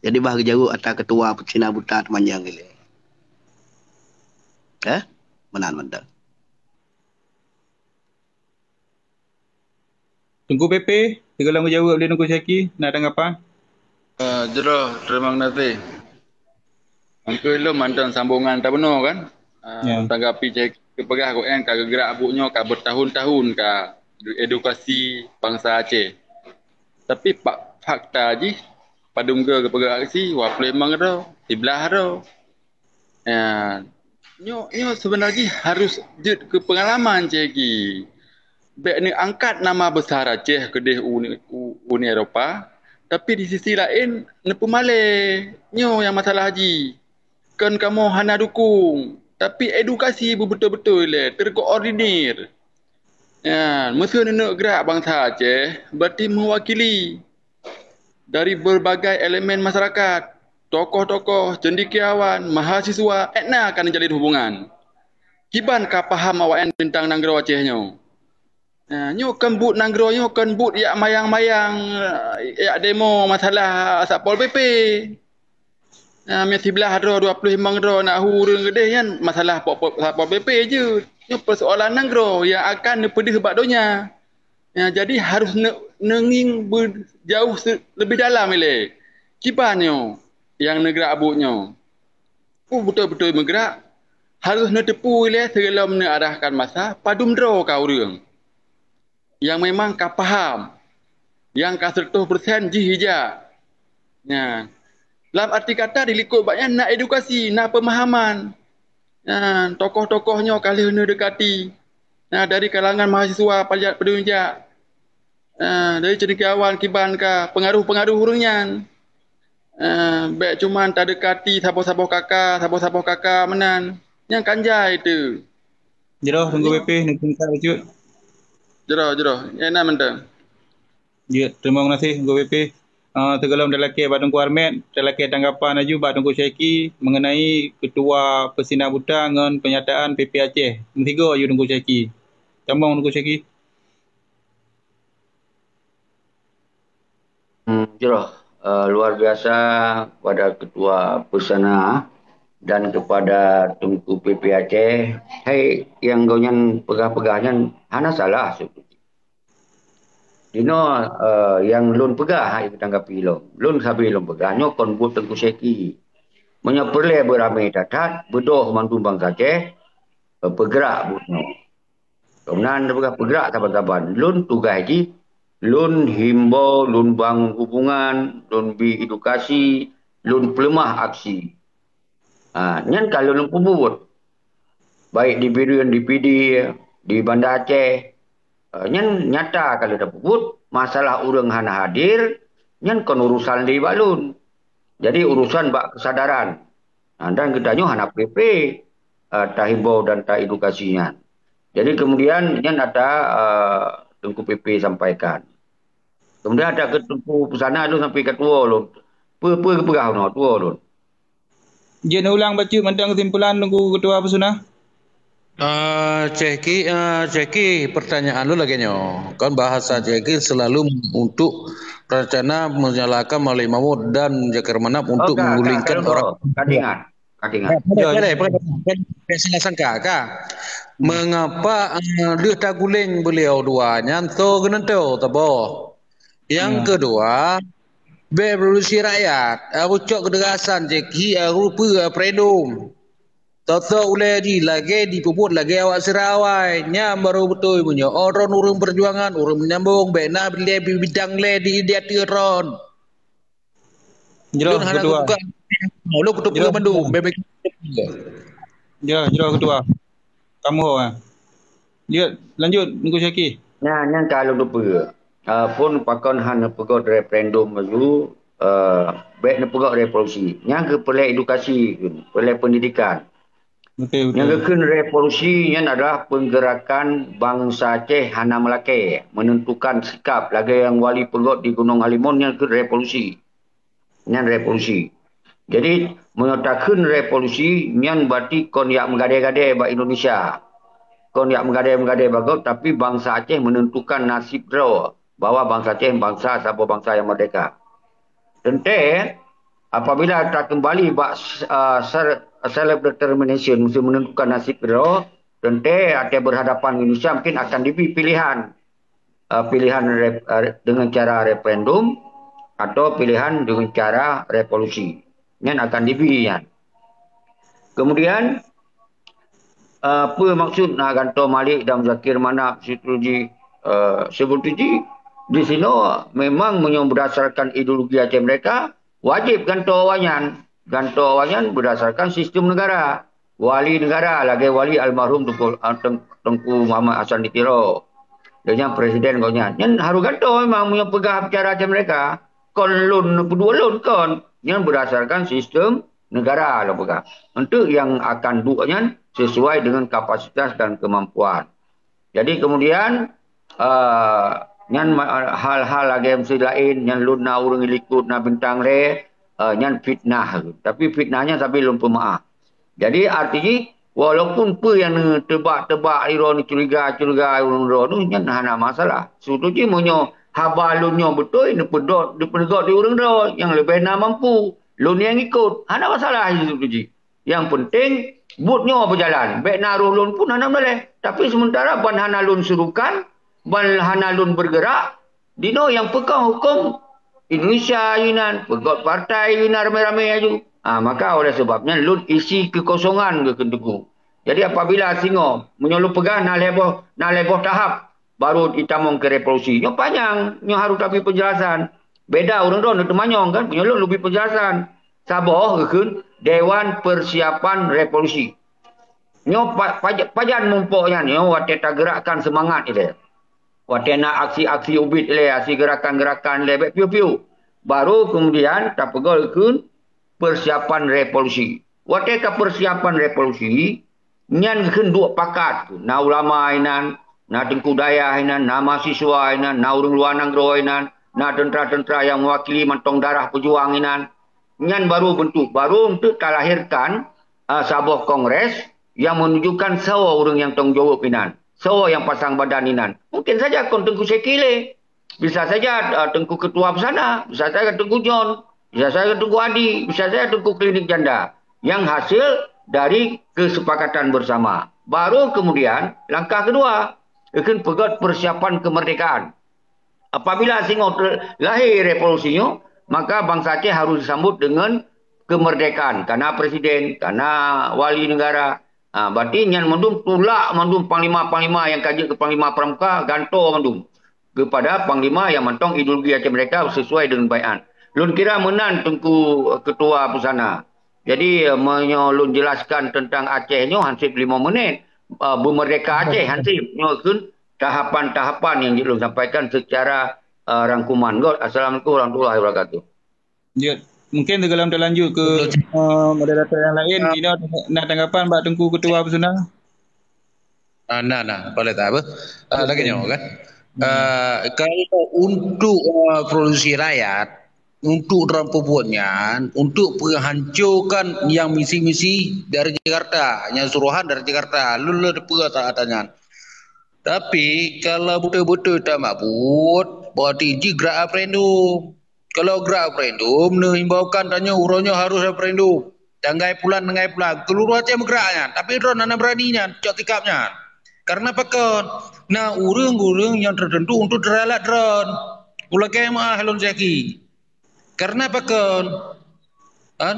Jadi bah geujaweueb ata ketua Pesina Buta teumanyong ilée. Eh? Meunan mantong. Teungku P P, sigohlom geujaweueb lé Teungku Syeki, na tanggapan? Uh, jroh, terima kasih. Mungkin lom mantong sambungan tabunoe kan? Uh, ya. Tanggapi Syeki peugah kok ka geugerak buet nyoe ka bertahun-tahun ka edukasi bangsa Aceh. Tapi fakta jih padum go geupeugah aksi, dua puluh lima droe, siblaih droe. Ya, Nyoe, nyoe sebenarnya harus jeuet keu pengalaman, Cegi. Bék neuangkat nama besar Aceh keudeh u, u Uni Eropa, tapi di sisi laén neupeumalée. Nyoe nyang masalah jih. Kon kamoe hana dukung, tapi edukasi beubeutôi-beutôi lé, terkoordinir. Ya, meuseu neuneuk gerak bansa Aceh, berarti mewakili dari berbagai elemen masyarakat, tokoh-tokoh, cendekiawan, mahasiswa, ék na akan jalin hubungan. Kiban ka paham awaknyan teuntang nanggroe Aceh nyoe. Ha, nyoe kon buet nanggroe, nyoe kon buet jak mayang-mayang, jak demo masalah Satpol P P. Ha, meusibeulaih droe, dua puluh limong droe na hu ureuëng keudeh nyan masalah Satpol P P jeuet. Nyoe persoalan nanggroe nyang akan neupeudeuh bak donya. Ha, jadi harus ne, neungieng beujauh leubeh dalam ilée. Kiban nyoe nyang neugerak buet nyoe. Peue beutôi-beutôi meugerak, harôh neuteupeue ilée sigohlom neuarahkan masa padum droe ka ureuëng nyang memang ka paham, nyang ka seureutôh peureusén jih ijak. Nyan. Lam arti kata di likot bak nyan na edukasi, na peumahaman. Nyan, tokoh-tokoh nyoe ka lheueh neudekati. Na dari kalangan mahasiswa pajak padum ijak. Ah, dari cendekiawan kiban ka pengaruh-pengaruh ureuëng nyan. Ah, bék cuman tadekati saboh-saboh kaka, saboh-saboh kaka meunan. Nyang kan jai teu. Jroh Teungku P P, neutingkat bacut. Jroh, jroh. Nyang na mantong. Ya, terima kasih Teungku P P. Ah, sigohlom talakée bak Teungku Armet, talakée tanggapan laju bak Teungku Syeki mengenai Ketua Peusina Buta ngon pernyataan P P Aceh. Meusigoe laju Teungku Syeki. Sambong Teungku Syeki. Hmm, jroh, eh, luar biasa pada Ketua Peusana dan kepada Teungku P P Aceh. Hai, nyang gobnyan peugah-peugah nyan hana salah sebenarnya. Dinoe, eh, nyang lôn peugah hai geutanggapi lom. Lôn sabe lôn peugah nyoe kon buet Teungku Syeki. Meunyoe peureulée beuramé that-that, beudôh mandum bansa Aceh, eh, peugerak buet nyoe. Keunan teupeugah peugerak saban-saban. Lôn tugaih jih, lôn himbau, lôn bangun hubungan, lôn bi edukasi, lôn peuleumah aksi. Ha, nyan ka lôn peubuet. Baik di Bireuen, di Pidie, di Banda Aceh. Ha, nyan nyata ka lôn peubuet. Masalah ureuëng hana hadir, nyan kon urusan di bak lôn. Jadi urusan bak kesadaran. Ha, dan geutanyoe hana P P, eh, tahimbau dan taedukasi nyan. Jadi kemudian nyan ata, eh, Teungku P P sampaikan. Kemudian ata keu Teungku Peusana lôn sampai ka tuwo lôn. Peue-peue geupeugah unoe tuwo lôn. Jeuet ulang bacut mantong kesimpulan Teungku Ketua Peusuna. Ah, Ceki, ah, Ceki, pertanyaan lu lagée nyoe. Kan bahasa Ceki selalu untuk rencana menyalahkan Malik Mahmud dan Jakir Manap untuk Oh, ka, ka, menggulingkan ka, orang ka, ka ingat. Ka ingat. Boleh, Ya, boleh, ya. boleh. Kan, kan salah sangka, kan? Hmm. Mengapa, ah, lheueh taguling beliau dua nyan, so geunantoe tabo. Nyang Ya. kedua, bék revolusi rakyat, ah, bucok ketegasan Ceki, ah, rupa, ah, referendum. Toto ulée jih lagée jipeubuet lagée awak sira awai. Nyan barô beutôi meunyoe droen ureuëng peujuangan, ureuëng meunyambong, bék na lé bidang lé di, di ateueh droen. Jroh, Lôn hana Ketua. Geupeugah, lôn kuteupeu Jroh, mandum, Ketua. Bék, bék. Jroh, jroh, Ketua. Kamoe, eh. Ya, lanjut, Teungku Syeki. Nyan, nyan ka lôn teupeu. Ah, phon pakon hana peugöt referendum laju, eh, bék neupeugöt revolusi. Nyan keuh peureulée edukasi, peureulée pendidikan. Betul, Nyang betul. geukheun revolusi nyan adalah peugerakan bansa Aceh hana meulakée, menentukan sikap lagée nyang Wali peugöt di Gunong Halimun nyan keuh revolusi. Nyan revolusi. Jadi, meunyoe takheun revolusi, nyan berarti kon jak meugadée-gadée bak Indonesia. Kon jak meugadée-meugadée bak gob, tapi bansa Aceh menentukan nasib droe bahwa bansa Aceh bansa saboh bansa nyang merdeka. Teuntée, apabila takeumbali bak, ah, self, self determination, mesti menentukan nasib droe, teuntée até berhadapan Indonesia mungkin akan dibri pilihan, ah, pilihan rep, ah, dengan cara referendum atau pilihan dengan cara revolusi. Nyan akan dibri nyan. Kemudian, ah, apa maksud nak gantoe Malik dan Zakir Manaf, Sutruji, ah, Sutruji? Di sinoe memang meunyoe berdasarkan ideologi Aceh Merdeka, wajib gantoe awaknyan. Gantoe awaknyan berdasarkan sistem negara. Wali negara lagèe wali almarhum Teungku, ah, Teung-, Teungku Muhammad Hasan di Tiro. Dia nyan presiden gobnyan. Nyan harus gantoe memang meunyoe peugah bicara macam mereka. Kon lôn, peudua lôn kon. Nyan berdasarkan sistem negara lôn peugah. Untuk yang akan duek nyan sesuai dengan kapasitas dan kemampuan. Jadi kemudian, eh, nyan ma-, hal-hal lagèe meusti laén, nyan lôn na ureueng likot, na bintang lé, eh, nyan fitnah. Tapi fitnah nyan sabe lôn peumaaf. Jadi arti jih, walaupun peue nyang neuteuba-teuba droe, neucuriga-curiga ureueng droe nyan hana masalah. Seutôt jih meunyoe haba lôn nyoe beutôi, neupeudot, neupeudot di ureueng droe nyang leubeh na mampu, lôn nyang ikot, hana masalah seutôt jih. Nyang penting, buet nyoe beujalan. Bèk na roh lôn pun hana meuleh. Tapi sementara ban hana lôn suruhkan, ban hana lôn bergerak, dinoe nyang peukong huköm Indonesia inan, peugöt partai inan ramé-ramé aju. Ah, maka oleh sebab nyan lôn isi kekosongan keu Teungku. Jadi apabila singoh, meunyoe lôn peugah na lhèe boh, na lhèe boh tahap, baru itamong keu revolusi. Nyoe panyang, nyoe harôh tabri penjelasan. Beda ureueng droe neuteumanyong kan, meunyoe lôn leubeh penjelasan. Saboh geukheun Dewan Persiapan Revolusi. Nyoe pa-, paj-, pajan mumpok nyan, nyoe watèe tageurakkan seumangat ilèe. Watèe na aksi-aksi ubit ilèe, aksi geurakan-geurakan ilèe bèk piôh-piôh. Baru kemudian tapeugöt geukheun persiapan revolusi. Watèe ka persiapan revolusi, nyan geukheun duek pakat. Na ulama inan, na teungku dayah inan, na mahasiswa inan, na ureueng luwa nanggroe inan, na teuntra-teuntra nyang meuwakili mantong darah peujuang inan. Nyan baru beuntuk, baru eunteuk talahirkan, ah, saboh kongres nyang meununjukkan soe ureueng nyang tanggung jaweueb inan, soe nyang pasang badan inan. Mungkin saja kon Teungku Syekh lé. Bisa saja, eh, Teungku Ketua Pusana, bisa saja Teungku John, bisa saja Teungku Adi, bisa saja Teungku Klinik Janda. Yang hasil dari kesepakatan bersama. Baru kemudian langkah kedua, geukheun peugöt persiapan kemerdekaan. Apabila singoh te-, lahé revolusi nyoe, maka bansa Aceh harus disambut dengan kemerdekaan. Kana presiden, kana wali negara. Ha, berarti nyan mandum tulak mandum panglima-panglima nyang ka jeuet keu panglima pramuka, gantoe mandum. Kepada panglima nyang mantong ideologi Aceh Merdeka sesuai dengan baiat. Lôn kira meunan Teungku Ketua Pusana. Jadi, meunyoe lôn jelaskan teuntang Aceh nyoe hansip limong menit. Ah, beumerdeka Aceh hansip. Nyoe kheun tahapan-tahapan nyang jeuet lôn sampaikan secara, ah, rangkuman. Göt. Assalamualaikum warahmatullahi wabarakatuh. Jeuet. Mungkin sigohlom talanjut keu, eh, moderator nyang laén, jinoe na tanggapan bak Teungku Ketua Pusana? Ah, na, na, boleh tak apa? Ah, lagèe nyoe kan. Ah, kalau untuk, ah, produksi rakyat, untuk droe peubuet nyan, untuk peuhancokan nyang misi-misi dari Jakarta, nyang suruhan dari Jakarta, lôn le teupeue ata-ata nyan. Tapi kalau beutôi-beutôi tamat buet, berarti jih gerak referendum. Kalau gerak referendum, neuimbaukan tanyoe uroe nyoe harôh referendum. Tanggai pulan, tanggai pulan. Seuluruh Aceh meugerak nyan. Tapi droe hana beurani nyan, cok sikap nyan. Karena pakon? Na ureueng-ureueng nyang teuteuntu untuk teuralat droe. Ulagèe meuah lôn syaki. Karena pakon? Kan?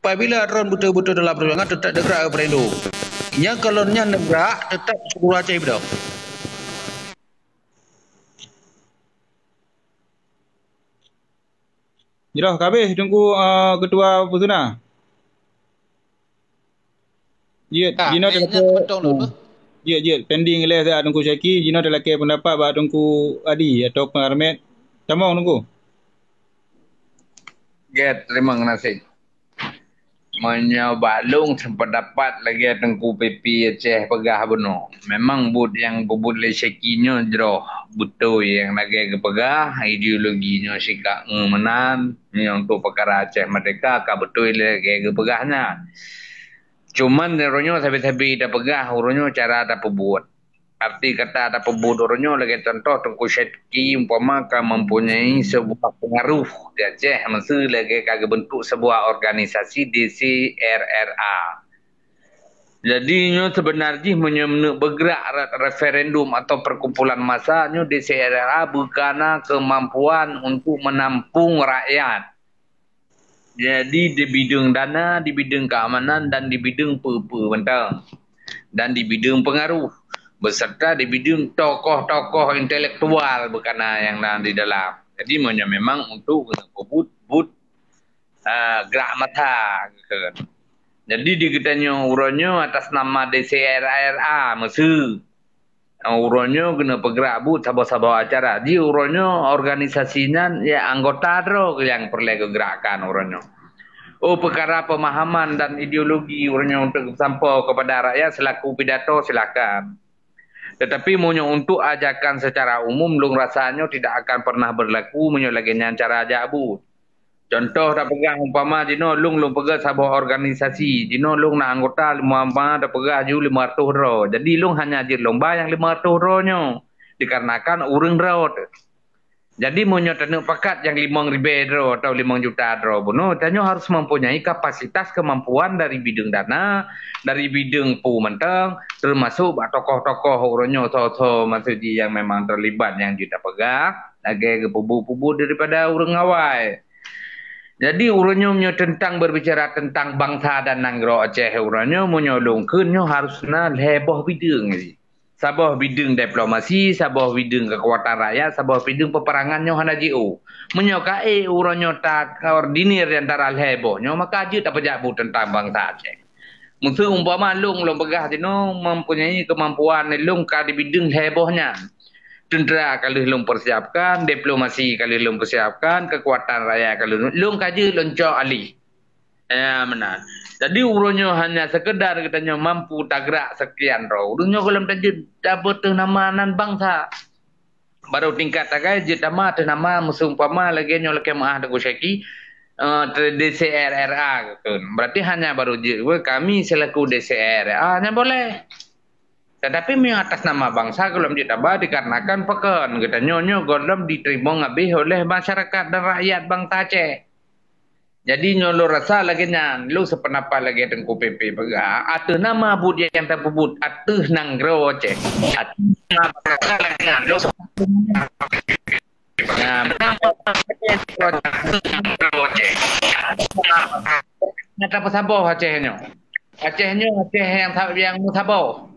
Apabila droe beutôi-beutôi dalam perjuangan, teutap neugerak referendum. Nyang kalau nyan neugerak, teutap seuluruh Aceh beudôh. Jroh ka habéh Teungku, eh, Ketua Pusana. Jeuet, jinoe talakèe, jeuet, jeuet. Pending lé siat Teungku Syaki, jinoe talakèe pendapat bak Teungku Adi atau Kang Armet. Tamong Teungku. Gèt, terima kasih. Meunyoe bak lôn seupendapat lagèe Teungku P P Aceh peugah bunoe, memang buet nyang peubuet lé Syaki nyoe jroh, beutôi nyang lagèe geupeugah, ideologi nyoe sikap ngon meunan, nyoe untuk peukara Aceh Merdeka ka beutôi lagèe geupeugah nyan. Cuman uroe nyoe sabe-sabe tapeugah, uroe nyoe cara tapeubuet. Arti kata tapeubuet uroe nyoe lagèe contoh Teungku Syaki umpama ka mempunyai sebuah pengaruh di Aceh meuseu lagèe ka geubentuk sebuah organisasi D C R R A. Jadi nyoe sebenar jih meunyoe meuneuk beugerak re-, referendum atau perkumpulan massa nyoe D C R R A beukana keumampuan untuk menampung rakyat. Jadi di bidang dana, di bidang keamanan dan di bidang peue-peue mantong. Dan di bidang pengaruh beserta di bidang tokoh-tokoh intelektual beukana nyang na di dalam. Jadi meunyoe memang untuk keuneuk peubuet buet, ah, gerak massa gitu kan. Jadi di geutanyoe uroe nyoe atas nama D C R A R A Meuseu. Uroe nyoe keuneuk peugrak buet saboh-saboh acara. Di uroe nyoe organisasi nyan ya anggota droe nyang peureulée geugrakkan uroe nyoe. Oh, peukara pemahaman dan ideologi uroe nyoe untuk sampoe kepada rakyat selaku pidato, silakan. Tetapi meunyoe untuk ajakan secara umum, lôn rasa nyoe tidak akan pernah berlaku meunyoe lagée nyan cara jak buet. Contoh tapeugah umpama jinoe lôn, lôn peugah saboh organisasi, jinoe lôn na anggota lima, umpama tapeugah ju lima ratus droe. Jadi lôn hanya jeuet lomba nyang lima ratus droe nyoe, dikarenakan ureuëng droe teuh. Jadi meunyoe taneuk pakat nyang limong ribée droe atau limong juta droe bunoe, tanyoe harus mempunyai kapasitas kemampuan dari bideueng dana, dari bideueng peue mantong, termasuk bak tokoh-tokoh uroe nyoe, soe-soe maksud jih nyang memang terlibat nyang jeuet tapeugah, lagée geupeubuet-peubuet daripada ureuëng awai. Jadi uroe nyoe meunyoe teuntang berbicara teuntang bansa dan nanggroe Aceh uroe nyoe, meunyoe lôn kheun nyoe harus na lhée boh bideueng jih. Saboh bideueng diplomasi, saboh bideueng kekuatan rakyat, saboh bideueng peperangan nyoe hana jiôh. Meunyoe ka ék uroe nyoe takoordinir di antara lhée boh nyoe, maka jeuet tapeujak buet teuntang bansa Aceh. Meuseu umpama lôn, lôn peugah jinoe mempunyai kemampuan lôn ka di bideueng lhée boh nyan. Tentera ka lheueh lôn persiapkan, diplomasi ka lheueh lôn persiapkan, kekuatan rakyat ka lheueh lôn, lôn ka jeuet lôn cok alih. Ya, meunan. Jadi uroe nyoe hanya sekedar geutanyoe mampu tagrak sekian droe. Uroe nyoe gohlom tajeuet tabeuet teuh nama nan bansa. Baru tingkat tagai jeuet tama teuh nama meuseumpama lagée nyoe lakée meuah Teungku Syaki, eh, D C R R A gitu. Berarti hanya baru jeuet we kami selaku D C R R A nyan boleh. Tetapi meunyoe atas nama bansa gohlom jeuet taba dikarenakan pakon geutanyoe nyoe gohlom diteurimong habéh oleh masyarakat dan rakyat bansa Aceh. Jadi nyoe lôn rasa lagée nyan, lôn sependapat lagée Teungku P P peugah, ateueh nama buet nyang tapeubuet ateueh nanggroe Aceh. Ateueh nama lagée nyan, lôn sependapat. Nah, nyata peusaboh Aceh nyoe. Aceh nyoe, Aceh nyang sa-, nyang meusaboh.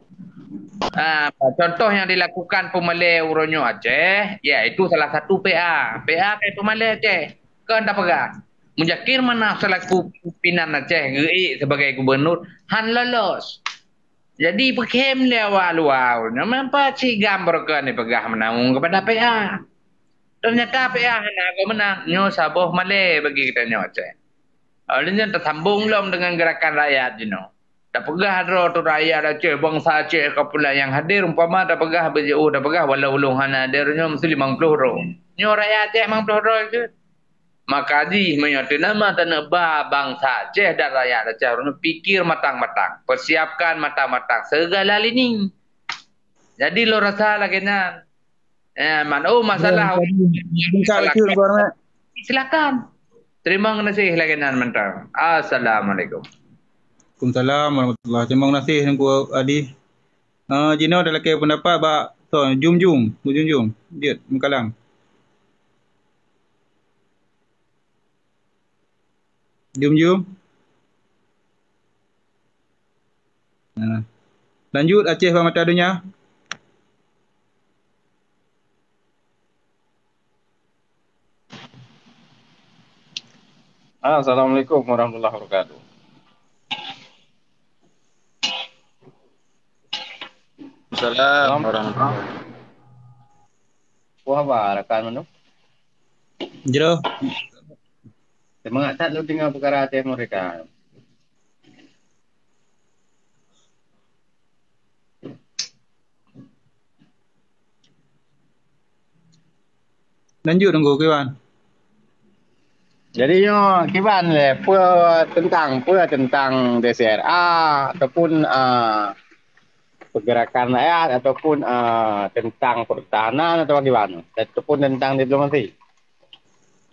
Ah, contoh yang dilakukan peumalée uroe nyoe Aceh, yaitu salah satu P A. P A kai peumalée Aceh. Kon tapeugah, Muzakir Manaf selaku pimpinan Aceh geuék sebagai gubernur han lolos. Jadi peukhém lé awak luwa nyoe, meupa cit gam beureukan dipeugah meunan kepada P A. Ternyata P A hana geumeunang, nyoe saboh malée bagi geutanyoe Aceh. Lheueh nyan tasambong lom deungon geurakan rakyat jinoe. Tapeugah droe tu rakyat Aceh, bansa Aceh ka pula nyang hadir, umpama tapeugah beujiôh tapeugah walau ulôn hana hadir nyoe meusti limong ploh droe. Nyoe rakyat Aceh limong ploh droe keuh. Maka jih meunyoe teuh nama taneuk ba bansa Aceh dan rakyat Aceh uroe nyoe pikir matang-matang, persiapkan matang-matang segala lini. Jadi lôn rasa lagée nyan. Eh, man, oh, masalah. Tadi, bingkai lagi, Bang Rahmat. Silakan. Terima kasih lagée nyan mantap. Assalamualaikum. Waalaikumsalam warahmatullahi. Terima kasih Teungku Adi. Ah, jinoe talakée pendapat bak, so, Jum Jum, Bu Jum Jum. Jeuet meukalam. Jum Jum. Nah. Lanjut Aceh bak mata donya. Assalamualaikum warahmatullahi wabarakatuh. Assalamualaikum warahmatullahi wabarakatuh. Wah, bah, rakan mana? Jero. Semangat that lôn deungoe peukara Aceh Merdeka. Lanjut Teungku, kiban. Jadi nyoe kiban lé, peue teuntang, peue teuntang D C R A ataupun, a, pergerakan rakyat ataupun, a, teuntang pertahanan atau kiban, ataupun teuntang diplomasi?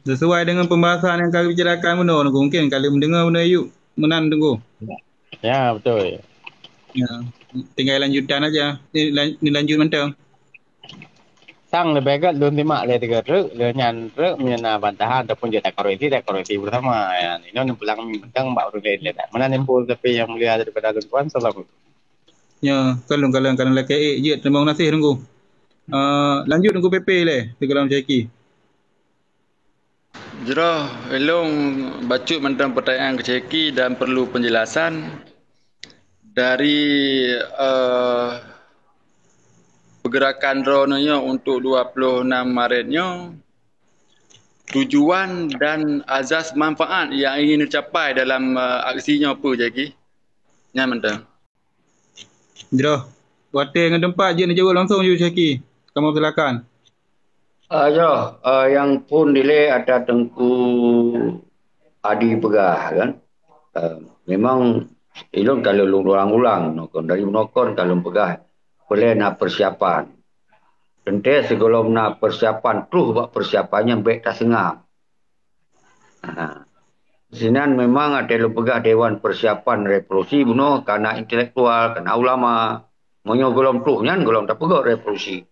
Sesuai dengan pembahasan yang kami bicarakan bunoe, mungkin kalian mendengar bunoe yuk meunan Teungku. Ya, betul. Ya, tinggai lanjutan aja. Ni lan-, ni lanjut mantong. Sang leubeh gét lôn simak lé tiga treuk, lé nyan treuk meunyoe na bantahan ataupun jeuet takoreksi, takoreksi bersama. Ya, inoe neupulang mantong bak ureuëng laén lé. Meunan info tapi yang mulia daripada lôn tuan, assalamualaikum. Ya, kalon-kalon kalon lakée ék jeuet, terima kasih Teungku. Ah, lanjut Teungku P P lé, sigohlom Syaki. Jroh, ilôn bacut mantong pertanyaan keu Syeki dan perlu penjelasan dari, eh, pergerakan droeneuh nyoe untuk dua puluh enam Maret nyoe, tujuan dan azas manfaat yang ingin dicapai dalam, eh, aksi nyoe peue, Syeki? Nyan mantong. Jroh, watèe ngon teumpat jeuet neujaweueb langsong ju Syeki. Kamoe silakan. Ah, jroh, ah, nyang phôn dilèe atra Teungku Adi peugah kan. Ah, memang ilôn ka lôn ulang-ulang, nokon dari nokon ka lôn peugah, peureulèe na persiapan. Teuntèe sigohlom na persiapan, troh bak persiapan nyan bèk taseungab. Ha. Sinan memang watèe lôn peugah Dewan Persiapan Revolusi bunoe ka na intelektual, ka na ulama. Meunyoe gohlom troh nyan gohlom tapeugah revolusi.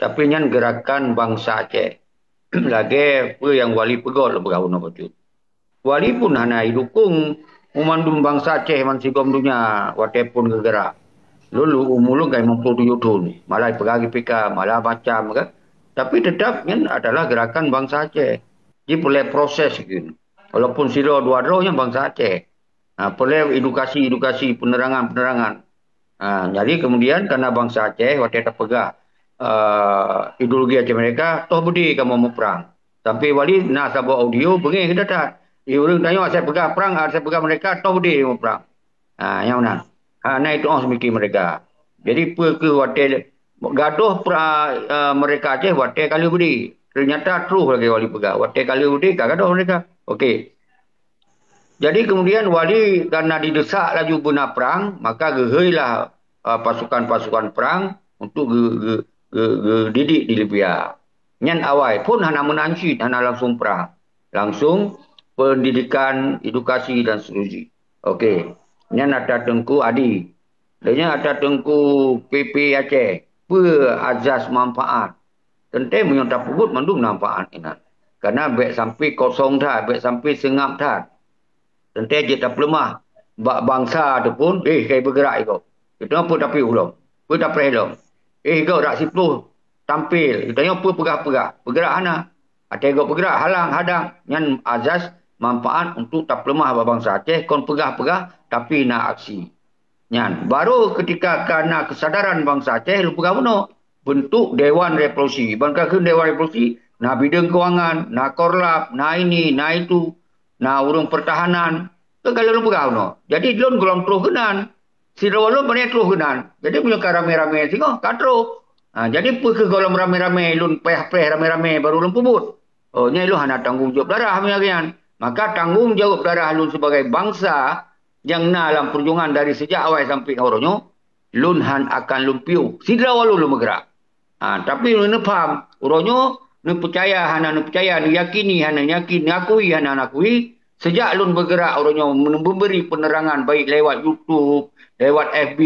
Tapi nyan gerakan bansa Aceh. Lagèe peue nyang Wali peugah lôn peugah bunoe bacut. Wali pun hana jidukong meumandum bansa Aceh ban sigom donya watèe phôn geugerak. Lôn, lôn umu lôn ka limong ploh tujoh thôn, malah peugah GPK, malah macam kan. Tapi tetap nyan adalah gerakan bansa Aceh. Jipeureulèe proses geuh. Walaupun sidroe dua droe nyan bansa Aceh. Ha, peureulèe edukasi-edukasi, penerangan-penerangan. Ha, jadi kemudian karena bansa Aceh watèe tapeugah, eh, ideologi Aceh Merdeka, toh beudé kamoe muprang. Sampai Wali na saboh audio beungéh geutanyoe. Di ureueng tanyoe asai peugah prang, asai peugah merdeka, toh beudé muprang. Ha, nyang meunan. Ha, na itu oh seumiké merdeka. Jadi peue keuh watèe gadoh pra, eh, merdeka Aceh watèe ka lheueh beudé. Ternyata troh lagèe Wali peugah, watèe ka lheueh beudé ka gadoh merdeka. Okey. Jadi kemudian Wali karena didesak laju beuna prang, maka geuheuilah, uh, pasukan-pasukan prang untuk geu-, geu-, geu-, geudidik di Libya. Nyan awai phôn hana meunan cit, hana langsung prang. Langsung pendidikan, edukasi dan seterusnya. Okey. Nyan atra Teungku Adi. Lheueh nyan atra Teungku P P Aceh. Peue azas manfaat? Teuntèe meunyoe tapeubuet mandum na manfaat inan. Karena bèk sampai kosong that, bèk sampai seungab that. Teuntèe jeuet tapeuleumah. Bak bansa teuh pun, eh, kai beugerak igoe. Geutanyoe peue tapiôh lom? Peue tapreh lom? Eh, igoe rak siploh tampil. Geutanyoe peue peugah-peugah? Peugerak hana. Watèe igoe peugerak, halang, hadang. Nyan azas manfaat untuk tapeuleumah bak bansa Aceh, kon peugah-peugah, tapi na aksi. Nyan, baru ketika ka na kesadaran bansa Aceh, lôn peugah bunoe, bentuk Dewan Revolusi. Ban ka kheun Dewan Revolusi, na bideueng keuangan, na korlap, na ini, na itu, na ureueng pertahanan. Kan ka lôn peugah bunoe. Jadi, lôn gohlom troh keunan. Sidroe lôn pane troh keunan. Jadi, meunyoe ka ramé-ramé singoh, ka troh. Ha, jadi, peue keuh gohlom ramé-ramé, lôn payah preh ramé-ramé baru lôn peubuet? Oh, nyan lôn hana tanggông jaweueb darah meunyoe lagèe nyan. Maka tanggông jaweueb darah lôn sibagai bansa nyang na lam peujuangan dari sejak awai sampai uroe nyoe, lôn han akan lôn piôh. Sidroe lôn, lôn meugerak. Ha, tapi lôn neupaham, uroe nyoe neupeucaya hana neupeucaya, neuyakini hana neuyakini, neukui hana neukui, sejak lôn beugerak uroe nyoe men-, memberi penerangan baik lewat YouTube, lewat F B,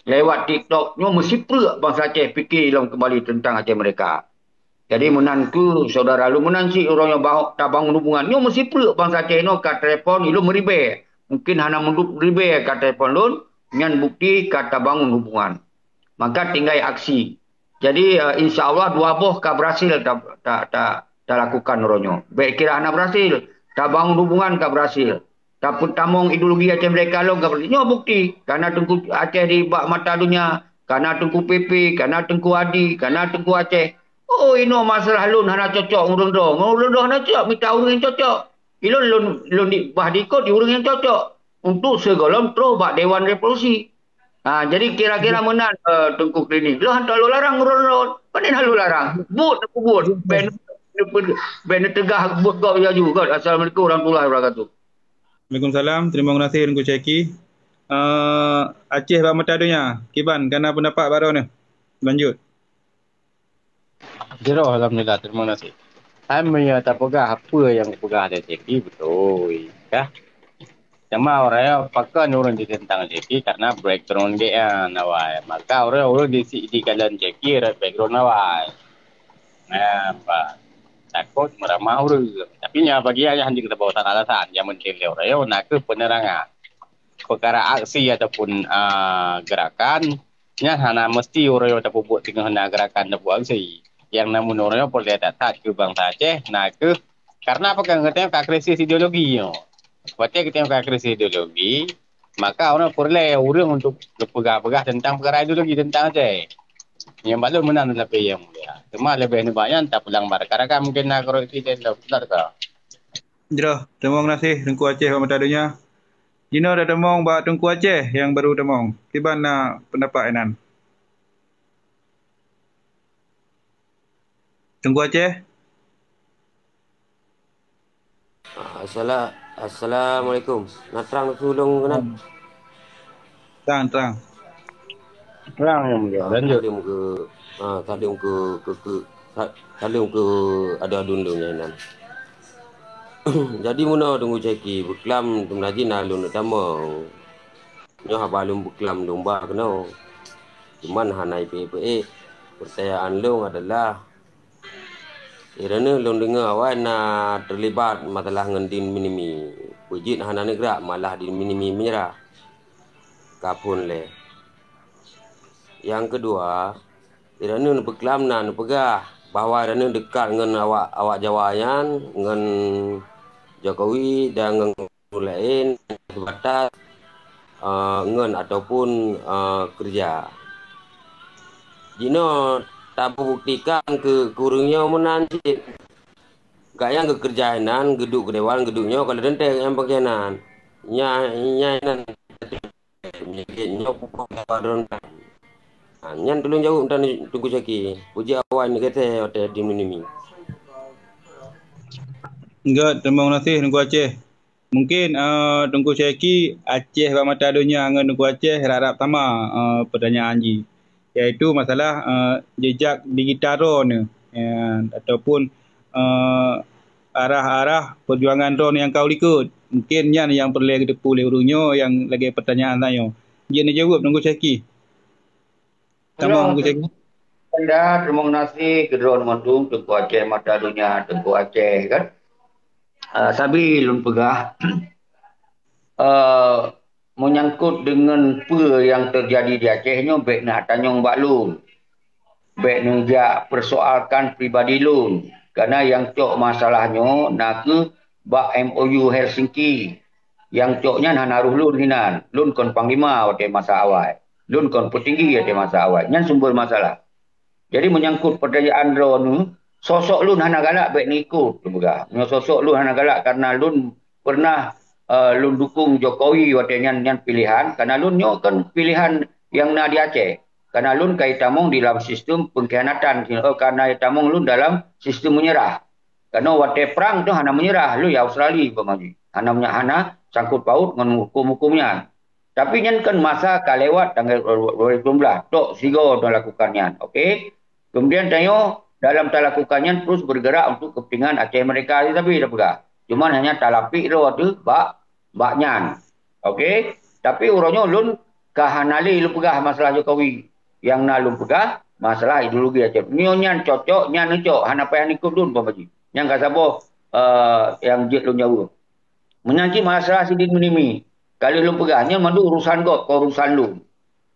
lewat TikTok, nyoe meusipeureuk bansa Aceh pike lom keumbali teuntang Aceh Merdeka. Jadi meunan keuh syedara lôn, meunan cit uroe nyoe bahwa tabangun hubungan. Nyoe meusipeureuk bansa Aceh nyoe ka telepon, ilôn meuribèe. Mungkin hana meudub ribèe ka telepon lôn, nyan bukti ka tabangun hubungan. Maka tinggai aksi. Jadi, eh, insya Allah dua boh ka berhasil ta-, ta-, ta-, talakukan uroe nyoe. Bèk kira hana berhasil, tabangun hubungan ka berhasil. Tapeutamong ideologi Aceh Merdeka lom ka berarti nyoe bukti. Kana Teungku Aceh di bak mata donya, kana Teungku P P, kana Teungku Adi, kana Teungku Aceh. Oh, inoe masalah lôn hana cocok ngon ureueng droe. Ngon ureueng droe hana cocok, mita ureueng nyang cocok. Ilôn lôn, lôn di, bah diikot di ureueng nyang cocok. Untuk sigohlom troh bak Dewan Revolusi. Ha, jadi kira-kira meunan, eh, Teungku Klinik. Lôn hantom lôn larang ureueng droe. Pane na lôn larang? Buet, buet. Ben, ben, ben teugah buet gob laju. Assalamualaikum warahmatullahi wabarakatuh. Waalaikumsalam. Terima kasih Teungku Syeki. Eh, Aceh bak mata donya. Kiban, kana pendapat baru ni? Lanjut. Jroh, alhamdulillah. Terima kasih. Hai, meunyoe tapeugah apa nyang peugah lé Syeki, beutôi, kah? Cuma orang pakon ureueng jiteuntang Syeki karena background gobnyan awai. Maka ureueng-ureueng di si-, di kalon Syeki rot background awai. Nah, apa? Takot meuramah ureueng. Tapi nyan bagi ayah jeuet tabawa alasan. Nyang penting lé ureueng nyoe na kheueh penerangan. Peukara aksi ataupun, ah, gerakan, nyan hana meusti ureueng nyoe tapeubuet teungoh na gerakan tapeubuet aksi. Nyang na meunurot nyoe peureulèe that-that keu bansa Aceh, na kheueh Karena apa kan, katanya ka krisis ideologi nyoe. Watèe katanya ka krisis ideologi, maka orang peureulèe ureueng untuk geupeugah-peugah tentang peukara ideologi tentang Aceh. Nyang balum meunan leubeh yang mulia. Teuma leubeh nibak nyan tapulang bak rekan-rekan mungkin na koreksi dan benar ka. Jroh, teurimong gaséh Teungku Aceh bak Mata Donya. Jinoe tateumong bak Teungku Aceh nyang baru teumong. Kiban na pendapat inan. Teungku Aceh? Assala-, Assalamualaikum. Na trang tulông keunan? Trang, trang. Trang yang mulia. Ah, lanjut. Saleuem ke, ah, saleuem ke, ke, ke, sa-, saleuem ke ada adun lôn nyan. Jadi meunoe Teungku Syaki, beuklam teuma jih na lôn tamong. Nyoe haba lôn beuklam lôn ba keunoe. Cuman hana ipe-ipe. Peurtanyaan lôn adalah, Droeneuh lôn deungoe awai na teulibat masalah ngon Din Minimi. Peue jeuet hana neugrak malah Din Minimi meunyeurah. Ka phon lé. Nyang keudua, droeneuh neupeuklam na neupeugah bahwa droeneuh deukat ngon awak, awak Jawa nyan, ngon Jokowi dan ngon ureueng laén, sebatas, eh, ngon ataupun, eh, keureuja. Jinoe tabuktikan keu, keu ureueng nyoe meunan cit. Gobnyan geukeureuja inan, geuduek keu dewan, geuduek nyoe ka lheueh teuntèe gobnyan pengkhianat. Nya, nya inan meunyoe nyoe peubuet lagèe droeneuh. Ha, nyan tulông jaweueb tan Teungku Syaki. Peue jeuet awai neugètèe watèe Din Minimi. Enggak, teurimong gaséh Teungku Aceh. Mungkin, eh, Teungku Syaki, Aceh bak Mata Donya ngon Teungku Aceh rab-rab sama, eh, peurtanyaan jih, yaitu masalah, eh, jejak digital droeneuh, ya, ataupun, eh, arah-arah peujuangan droeneuh nyang ka u likot. Mungkin nyan nyang peureulèe geuteupeue lé ureueng nyoe nyang lagèe peurtanyaan tanyoe. Jeuet neujaweueb Teungku Syaki. Tamong Teungku Syaki. Anda, teurimong gaséh keu droeneuh mandum, Teungku Aceh Mata Donya, Teungku Aceh kan. Ah, sabe lôn peugah, eh, menyangkut deungon peue nyang teujadi di Aceh nyoe, bèk neuh tanyong bak lôn. Bèk neujak peusoalkan pribadi lôn. Karena nyang cok masalah nyoe nakeuh bak M O U Helsinki. Nyang cok nyan hana roh lôn hinan. Lôn kon panglima watèe masa awai. Lôn kon peutinggi watèe masa awai. Nyan sumber masalah. Jadi, menyangkut peurtanyaan droeneuh, sosok lôn hana galak bèk neuikot, lôn peugah. Meunyoe sosok lôn hana galak karena lôn pernah, eh, lôn dukung Jokowi watèe nyan, nyan pilihan, karena lôn nyoe kan pilihan nyang na di Aceh. Karena lôn ka itamong di dalam sistem pengkhianatan, oh, karena itamong lôn dalam sistem meunyeurah. Karena watèe prang tu hana meunyeurah, lôn di Australia umpama jih. Hana, hana sangkut paut ngon huköm-huköm nyan. Tapi nyan kan masa ka lewat tanggal dua ribu sembilan belas. Tok sigoe talakukan nyan. Okey. Kemudian tanyoe dalam talakukan nyan terus bergerak untuk kepentingan Aceh Merdeka tetapi dah peugah. Cuman hanya talapik droe tu bak, bak nyan. Okey. Tapi uroe nyoe lôn ka hana lé lôn peugah masalah Jokowi. Nyang na lôn peugah masalah ideologi Aceh. Nyoe nyan cocok, nyan neucok. Hana payah ikot lôn, Puan Haji. Nyang ka saboh, eh, nyang jeuet lôn jaweueb. Meunyan cit masalah sidin meunimi. Ka lheueh lôn peugah, nyan mandum urusan gob, kon urusan lôn.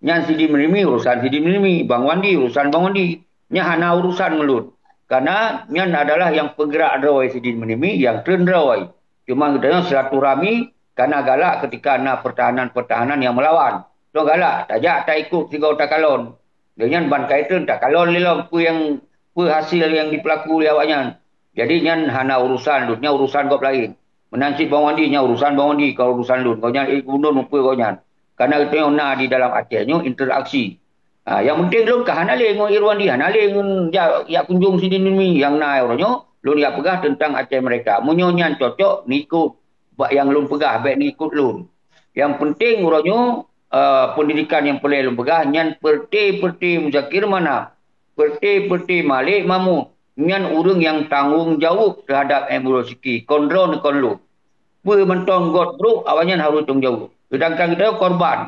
Nyan sidin meunimi, urusan sidin meunimi. Bang Wandi, urusan Bang Wandi. Nyan hana urusan ngon lôn. Karena nyan adalah nyang peugerak droe sidin meunimi, nyang treun droe. Cuma geutanyoe silaturahmi, kana galak ketika na pertahanan-pertahanan nyang meulawan. Nyoe galak, tajak taikot sigoe takalon. Lheueh nyan ban ka itreun takalon lé lom peue nyang, peue hasil nyang jipeulaku lé awaknyan. Jadi nyan hana urusan lôn, nyan urusan gob laén. Meunan cit Bang Wandi, nyan urusan Bang Wandi, kon urusan lôn. Gobnyan, eh, gubernur mupeue gobnyan. Karena geutanyoe na di dalam Aceh nyoe interaksi. Ha, nyang penting lôn ka hana lé ngon Irwandi, hana lé ngon jak, jak kunjung sidin meunimi. Nyang na uroe nyoe, lôn jak peugah teuntang Aceh Merdeka. Meunyoe nyan cocok, neuikot bak nyang lôn peugah, bèk neuikot lôn. Nyang penting uroe nyoe, eh, pendidikan nyang peureulèe lôn peugah, nyan peureté-peureté Muzakir Manaf, peureté-peureté Malik Mahmud, nyan ureueng nyang tanggong jaweueb teuhadap M Resiki, kon droeneuh kon lôn. Peue mantong göt brôk, awaknyan harôh tanggong jaweueb. Seudangkan geutanyoe korban.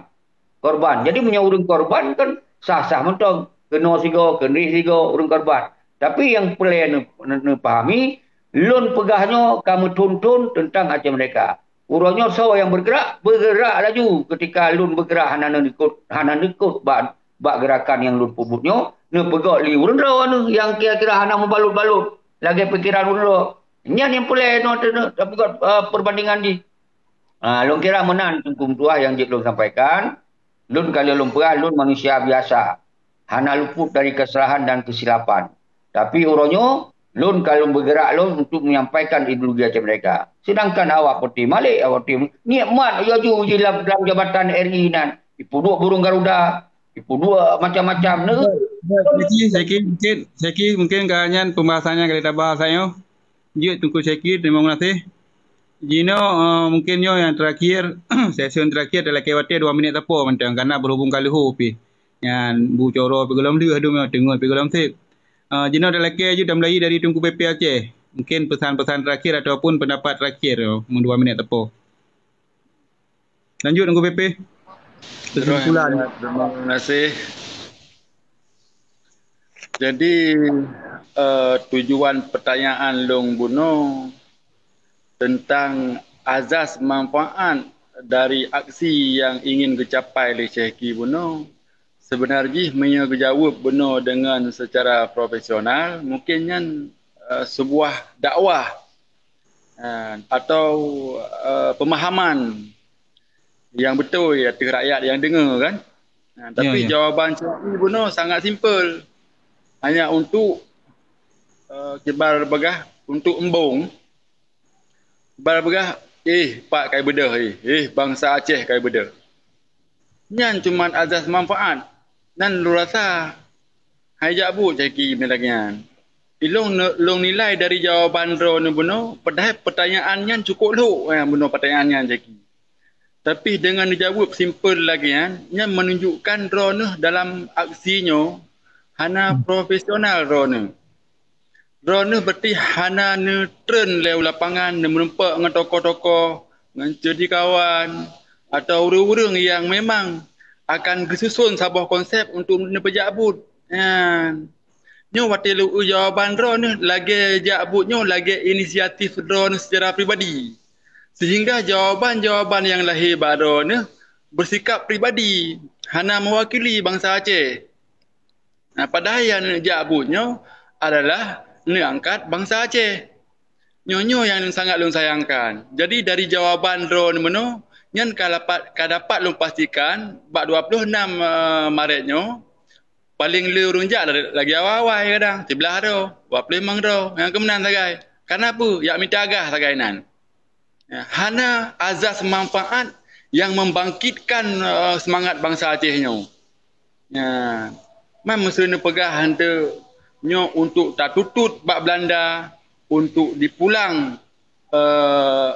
Korban. Jadi, meunyoe ureueng korban kan sah-sah mantong. Keunoe sigoe, keunrih sigoe, ureueng korban. Tapi nyang peureulèe neu-, neu-, neupahami, lôn peugah nyoe ka meuthôn-thôn teuntang Aceh Merdeka. Uroe nyoe soe nyang beugerak? Beugerak laju. Ketika lôn beugerak hana neuikot, hana neuikot bak, bak geurakan nyang lôn peubuet nyoe, neupeugöt lé ureueng droeneuh nyang kira-kira hana meubalot-balot lagèe pikeran ureueng droe. Nyan nyang peureulèe nyoe teuh, tapi, eh, perbandingan jih. Ah, lôn kira meunan Teungku meutuah nyang jeuet lôn sampaikan. Lôn ka lheueh lôn peugah, lôn manusia biasa. Hana luput dari kesalahan dan kesilapan. Tapi uroe nyoe, lôn ka lôn bergerak lôn untuk menyampaikan ideologi Aceh Merdeka. Sedangkan awak peuti Malik, awak peuti nikmat laju jih lam, lam jabatan R I nan. Ipeuduek burung Garuda, ipeuduek macam-macam. Nah, Syeki, Syeki, mungkin, Syeki, mungkin ka nyan pembahasan nyang ka lheueh tabahas nyoe. Jeuet Teungku Syeki, terima kasih. Jinoe, eh, mungkin nyoe nyang terakhir, sesi terakhir talakèe watèe dua minit sapo mantong, karena berhubung ka leuhô pih. Nyan bu coro pih gohlom lheueh, aduh, teungeut pih gohlom sép. Eh, jinoe talakèe ju tamulai dari Teungku P P Aceh. Mungkin pesan-pesan terakhir ataupun pendapat terakhir, eh, dua minit sapo. Lanjut Teungku P P. Kesimpulan. Terima kasih. Jadi, eh, tujuan pertanyaan lôn bunoe tentang azas manfaat dari aksi yang ingin geucapai lé Syeki bunoe, sebenar jih meunyoe geujaweueb bunoe deungon secara profesional, mungkin nyan, eh, sebuah dakwah, eh, atau, eh, pemahaman yang beutôi ateueh rakyat nyang deungoe kan. Ha, tapi ya, jawaban Syeki bunoe sangat simple. Hanya untuk, eh, kiban peugah, untuk embong. Kiban peugah, "Eh, pat ka ibeudôh, eh, eh, bansa Aceh ka ibeudôh." Nyan cuma azas manfaat. Nan lôn rasa hai jak buet Syeki meunyoe lagèe nyan. Ilôn ne-, lôn nilai dari jawaban droeneuh bunoe, padahai pertanyaan nyan cukup lhok, eh, bunoe pertanyaan nyan Syeki. Tapi dengan dijaweueb simple lagèe nyan, nyan menunjukkan droeneuh dalam aksi nyoe hana profesional droeneuh. Droeneuh berarti hana neutreun lé u lapangan, neumeurumpok ngon tokoh-tokoh, ngon ceudikawan, atau ureuëng-ureuëng nyang memang akan geususon saboh konsep untuk neupeujak buet. Nyan. Nyoe watèe lôn eu jawaban droeneuh lagèe jak buet nyoe lagèe inisiatif droeneuh secara pribadi. Sehingga jawaban-jawaban nyang lahé bak droeneuh bersikap pribadi, hana mewakili bansa Aceh. Nah, padahai nyang neujak buet nyoe adalah neuangkat bansa Aceh. Nyoe-nyoe nyang sangat lôn sayangkan. Jadi, dari jawaban droeneuh meunoe, nyan ka dapat, ka dapat lôn pastikan bak dua puluh enam, eh, Maret nyoe, paleng le ureuëng jak lagèe awai-awai kadang, siblaih droe, dua puluh limong droe, nyang keumeunang sagai. Karena peue? Jak mita gah sagai nan. Ya, hana azas manfaat nyang membangkitkan, eh, semangat bansa Aceh nyoe. Ya, man meuseu neupeugah hante nyoe untuk tatutot bak Belanda, untuk dipulang, eh,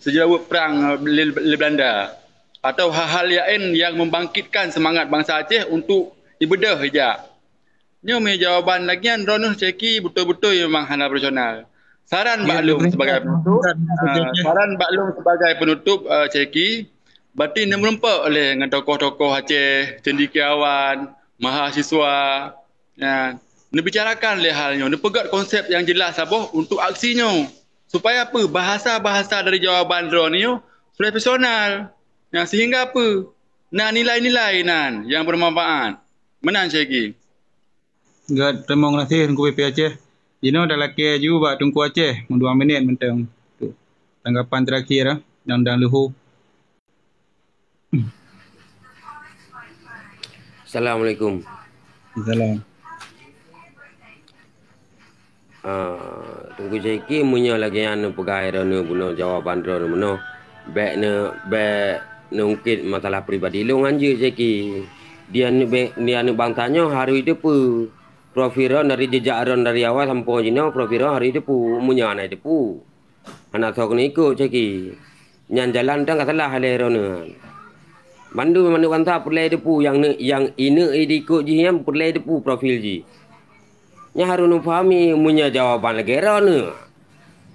seujaweueb prang, eh, lé, lé Belanda, atau hal-hal laén nyang membangkitkan semangat bansa Aceh untuk ibeudôh ijak. Nyoe meujawaban lagèe nyan droeneuh Syeki beutôi-beutôi memang hana profesional. Saran bak lôn sebagai penutup, ah, saran bak lôn sebagai penutup, ah, Syeki, berarti neumeurumpok lé ngon tokoh-tokoh Aceh, cendekiawan, mahasiswa, ya, neubicarakan lé hal nyoe, neupeugét konsep nyang jeulaih saboh untuk aksi nyoe. Supaya peue? Bahasa-bahasa dari jawaban droeneuh nyoe profesional. Ya, sehingga peue? Na nilai-nilai nan nyang bermanfaat. Meunan Syeki. Gét, teurimong gaséh Teungku P P Aceh. Jinoe talakèe ju bak Teungku Aceh, meudua minét mantong. Tanggapan terakhir, ah, dan, dan leuhô. Assalamualaikum. Salam. Ah, Teungku Syeki, meunyoe lagèe nyan neupeugah droeneuh bunoe jawaban droeneuh bunoe, bèk neu-, bèk neungkit masalah pribadi lôn ngon jih Syeki. Di aneuk bè-, di aneuk bansa nyoe harôh jiteupeue. Profil droeneuh dari jejak droeneuh dari awai sampoe jinoe, profil droeneuh harôh jiteupeue. Meunyoe hana jiteupeue, hana soe keuneuk ikot Syeki. Nyan jalan tan ka salah lé droeneuh. Mandum aneuk bansa peureulèe jiteupeue nyang neuk, nyang ineuk diikot jih nyan peureulèe jiteupeue profil jih. Nyan harôh neupahami meunyoe jawaban lagèe droeneuh.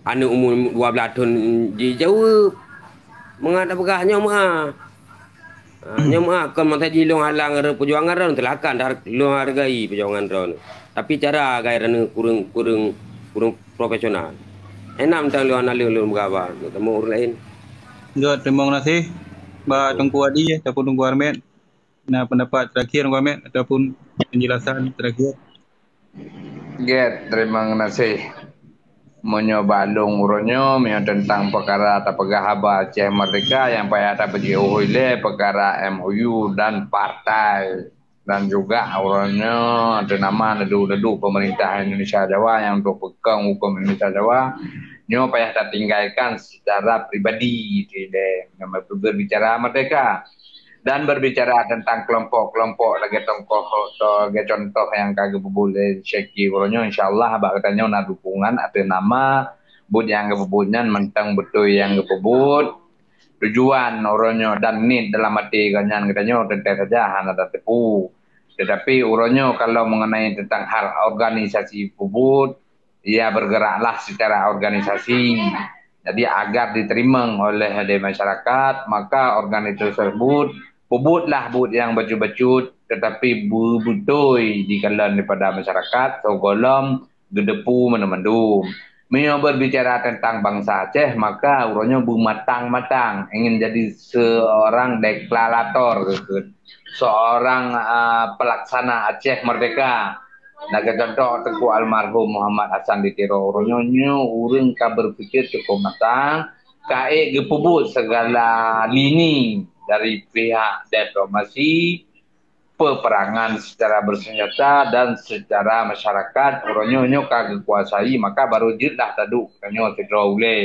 Aneuk umu dua blaih thôn jijaweueb. Mangat tapeugah nyoe meu'ah. Ha, nyoe meu'ah kon masa jih lôn halang peujuangan droeneuh, teulakan dah lôn hargai peujuangan droeneuh. Tapi cara agai droeneuh kureueng, kureueng, kureueng profesional. Enam tahun lôn hana lôn, lôn beugaba, tamong ureueng laén. Gét, teurimong gaséh bak Teungku Adi ataupun Teungku Armet. Na pendapat terakhir, Teungku Armet, ataupun penjelasan terakhir? Gét, teurimong gaséh. Meunyoe bak lôn uroe nyoe, meunyoe teuntang peukara tapeugah haba Aceh Merdeka, nyang payah tapeujiôh ilée peukara M O U dan partai. Dan juga uroe nyoe teunama ledu-ledu pemerintah Indonesia Jawa nyang untuk peukong huköm Indonesia Jawa, nyoe payah tatinggalkan secara pribadi. Ilée berbicara merdeka. Dan berbicara tentang kelompok-kelompok lagée tongkoh, lagée contoh nyang ka geupeubuet lé Syeki uroe nyoe, insya Allah bak geutanyoe na dukungan ateueh nama buet nyang geupeubuet nyan mantong beutôi nyang geupeubuet. Tujuan uroe nyoe dan niet dalam até geuh nyan geutanyoe teuntée saja hana tateupeue. Tetapi uroe nyoe kalau mengenai tentang hal organisasi peubuet, ya bergeraklah secara organisasi. Jadi agar diterima oleh, oleh masyarakat, maka organisasi tersebut peubuetlah buet nyang bacut-bacut tetapi beutôi dikalon daripada masyarakat, sigohlom geuteupeue mandum-mandum. Meunyoe berbicara tentang bangsa Aceh, maka uroe nyoe beumatang-matang ingin jadi seorang deklarator, seorang, ah, pelaksana Aceh Merdeka. Lagée contoh Teungku Almarhum Muhammad Hasan di Tiro uroe nyoe, nyoe ureuëng ka berpikir cukup matang, ka ék geupeubuet segala lini dari pihak diplomasi, peperangan secara bersenjata dan secara masyarakat uroe nyoe, nyoe ka geukuasai, maka baru jeuet lah taduek tanyoe sidroe ulée.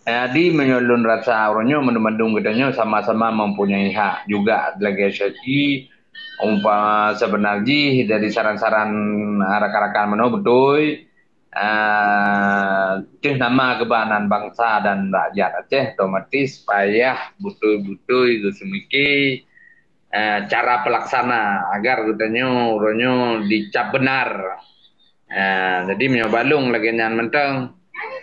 Jadi meunyoe lôn rasa uroe nyoe mandum-mandum geutanyoe sama-sama mempunyai hak juga lagée Syeki, umpama sebenar jih dari saran-saran rakan-rakan meunoe beutôi, ah, teuh nama keubanan bangsa dan rakyat Aceh, otomatis payah beutôi-beutôi geuseumiké, eh, cara pelaksana agar geutanyoe uroe nyoe dicap benar. Eh, jadi meunyoe bak lôn lagée nyan mantong.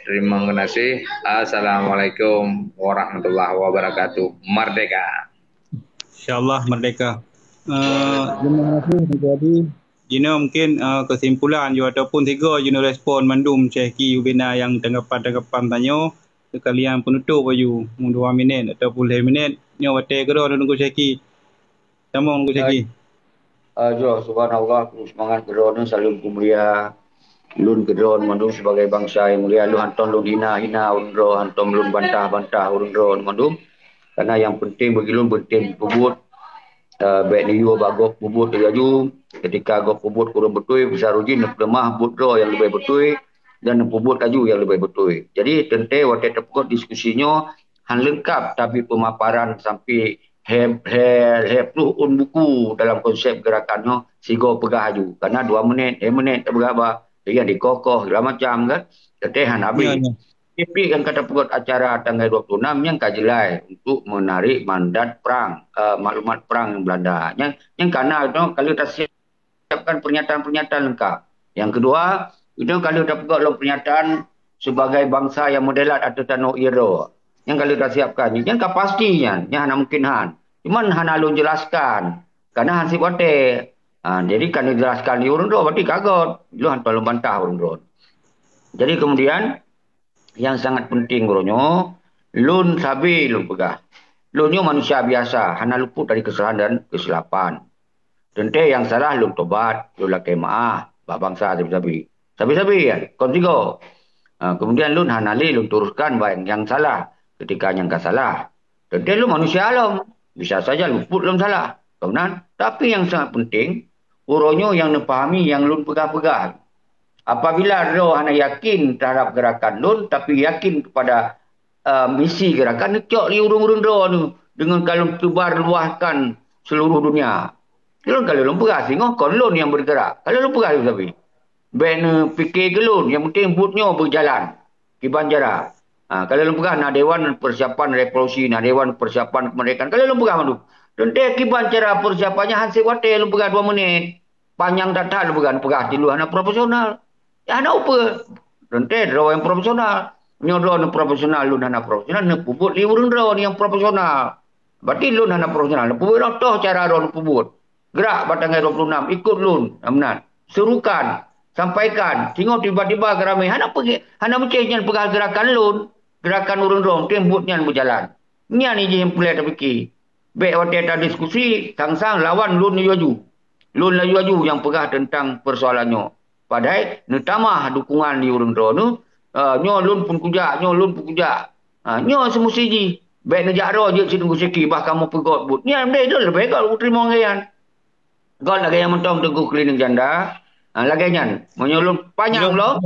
Terima kasih. Assalamualaikum warahmatullahi wabarakatuh. Merdeka. InsyaAllah merdeka. Uh, terima kasih Tuan Adi. Jinoe mungkin uh, kesimpulan ju ataupun tiga jinoe respon mandum Syeki ubena yang tanggapan-tanggapan tanyoe. Sekalian penutup baju dua minit ataupun lhée minit. Nyoe watée keudroe Teungku Syeki. Tamong Teungku Syeki. Uh, jroh, subhanallah, keu seumangat keudroe nyoe saleuem keumulia. Lôn keudroe mandum sebagai bangsa yang mulia, lôn hantom lôn hina-hina ureuëng droe, hantom lôn bantah-bantah ureuëng droe mandum. Karena yang penting bagi lôn penting peubuet, uh, bék neuyue bak gob peubuet laju. Ketika gob peubuet kurang beutôi, bisa rugi neupeuleumah buet droe yang leubeh beutôi dan neupeubuet laju yang leubeh beutôi. Jadi teuntée watée tapeugot diskusi nyoe han leungkap tapi pemaparan sampai he he he ploh ôn buku dalam konsep gerakan nyoe sigoe peugah laju. Karena dua menit, lhée menit tapeugah ba, yang dikoh-koh segala macam kan. Teuntée han habis. Ya, ya. Tapi kan kata peugot acara tanggal dua puluh enam yang ka jelas untuk menarik mandat perang, uh, maklumat perang Belanda. Yang yang karena itu kalau kita siapkan pernyataan-pernyataan lengkap. Yang kedua, itu kalau kita peugot lom pernyataan sebagai bangsa yang moderat atau tanoh iro. Yang kalau kita siapkan, yang ka pasti nyan, yang hana mungkin han. Cuman hana lôn jelaskan. Karena han sibatai. Ha, jadi kan dijelaskan di urun tu, berarti kagot. Lu hantar lôn bantah urun tu. Jadi kemudian, yang sangat penting uroe nyoe, lôn sabe lôn peugah. Lôn nyoe manusia biasa, hana luput dari kesalahan dan kesilapan. Teuntée nyang salah lôn tobat, lôn lakée meuáh bak bansa sabe-sabe. Sabe-sabe ya, kon sigoe. Ha, kemudian lôn hana lé lôn teruskan bak nyang salah ketika nyang ka salah. Teuntée lôn manusia lom, bisa saja luput lom salah. Keunan, tapi yang sangat penting, uroe nyoe nyang neupahami nyang lôn peugah-peugah. Apabila droe hana yakin terhadap gerakan lôn, tapi yakin kepada uh, misi gerakan neucok lé ureuëng-ureuëng droe nyoe deungon ka lôn teubar luahkan seluruh dunia. Lôn ka lôn peugah singoh kon lôn nyang bergerak. Ka lôn peugah sabe. Bék neupike keu lôn, yang penting buet nyoe berjalan. Kiban cara. Ha, ka lôn peugah na dewan persiapan revolusi, na dewan persiapan kemerdekaan. Ka lôn peugah mandum. Teuntée kiban cara persiapan nyan han sibatai lôn peugah dua menit. Panyang that-that lôn peugah, peugah di lôn hana profesional. Ya hana upeue. Teuntée droe nyang profesional. Nyoe droe nyang profesional, lôn hana profesional, neupeubuet lé ureuëng droe nyang profesional. Berarti lôn hana profesional, neupeubuet lom toh cara droe neupeubuet. Gerak bak tanggai dua puluh enam, ikot lôn, amnan. Serukan, sampaikan, singoh tiba-tiba geuramé, hana peugi, hana meucéh nyan peugah gerakan lôn, gerakan ureuëng droe, tem buet nyan beujalan. Nyan jih nyang peureulée tapike. Bék watée tadiskusi, sang-sang lawan lôn laju-laju. Lôn laju-laju nyang peugah teuntang persoalan nyoe. Padahai neutamah dukungan di ureuëng droeneuh, ah, nyoe lôn pun kujak, nyoe lôn pun kujak. Ah, nyoe seumusti jih. Bék neujak droe jeuet sidroe siki bah kamoe peugöt buet. Nyan deh lôn leubeh göt teurimong nyan. Göt lagée nyang mantong Teungku Klinik Janda. Ah, lagée nyan. Meunyoe lôn panyang lom,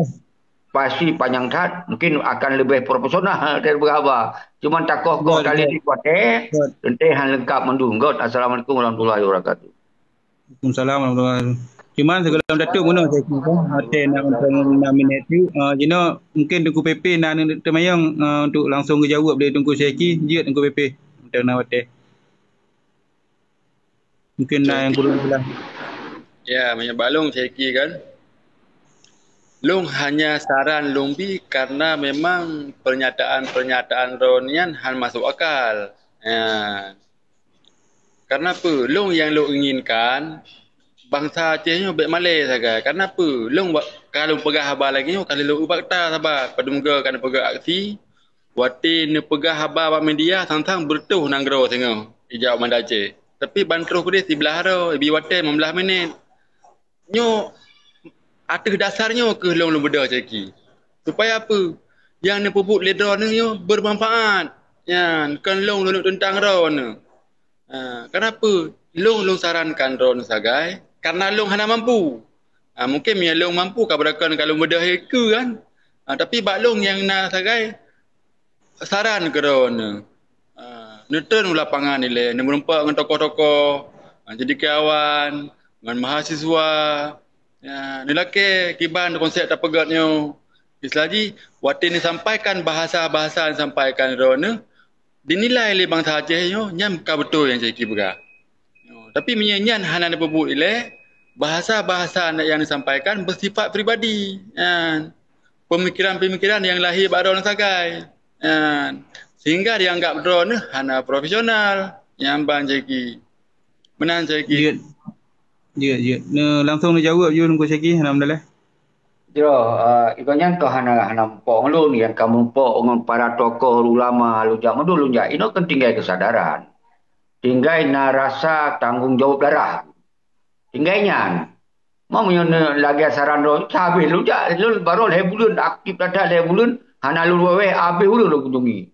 pasti panyang that, mungkin akan leubeh profesional dari beuraba. Cuman takoh-koh tali di kuate, teuntée hana leungkap mandum. Göt, Assalamualaikum warahmatullahi wabarakatuh. Waalaikumsalam warahmatullahi wabarakatuh. Cuman sigohlom Datuk meunoe saya kira, watée na mantong enam minit tu, ah, jinoe mungkin Teungku P P na teumanyong, ah, untuk langsung geujaweueb lé Teungku Syeki, jeuet Teungku P P. Mantong na watée. Mungkin na nyang kurang jelas. Ya, meunyoe bak lôn Syeki kan. Lôn hanya saran lôn bi karena memang pernyataan-pernyataan droe nyan hana masuk akal. Ya. Karena peue? Lôn nyang lôn inginkan bansa Aceh nyoe bék malée sagai. Karena peue? Lôn wa-, ka lôn peugah haba lagée nyoe ka lheueh lôn ubat ta saba. Padum goe ka neupeugah aksi, watée neupeugah haba bak media sang-sang beureutoh nanggroe singoh ijak Banda Aceh. Tapi ban troh keudeh siblaih droe, ibi watée limong blaih minit. Nyoe ateueh dasar nyoe kheueh lôn lôn beudôh Syeki. Supaya peue? Nyang neupeubuet lé droeneuh nyoe beumanfaat. Nyan kon lôn lôn teuntang droeneuh. Ha, kenapa? Lôn lôn sarankan droeneuh sagai karena lôn hana mampu. Ha, mungkin meunyoe lôn mampu ka beudakon ka lôn beudôh keue kan. Ha, tapi bak lôn nyang na sagai saran keu droeneuh. Ha, neutreun u lapangan ilée, neumeureumpok ngon tokoh-tokoh, ha, jadi kawan ngon mahasiswa. Ya, neulakée kiban konsep tapeugét nyoe. Istilah jih, watée neusampaikan bahasa-bahasa neusampaikan droeneuh, dinilai lé bansa Aceh nyoe nyan ka beutôi nyang Syeki peugah. Tapi meunyoe nyan hana neupeubuet ilée, bahasa-bahasa nyang neusampaikan beusifat pribadi, nyan. Peumikiran-peumikiran nyang lahé bak droeneuh sagai, nyan. Sehingga dianggap droeneuh hana profesional, nyan ban Syeki. Meunan Syeki. Jeuet. Jeuet, jeuet. Ne, langsung neujaweueb yue Teungku Syeki, alhamdulillah. Jroh, ah, igoe nyan keuh hana, hana muphom lôn, nyang ka muphom ngon para tokoh ulama lôn jak mandum lôn jak. Inoe kan tinggai keusadaran. Tinggai na rasa tanggong jaweueb darah. Tinggai nyan. Meunyoe lagée saran droe, habéh lôn jak, lôn baroe lhée buleuen, aktif that-that lhée buleuen, hana lôn wéh-wéh, habéh ureuëng lôn kunjungi.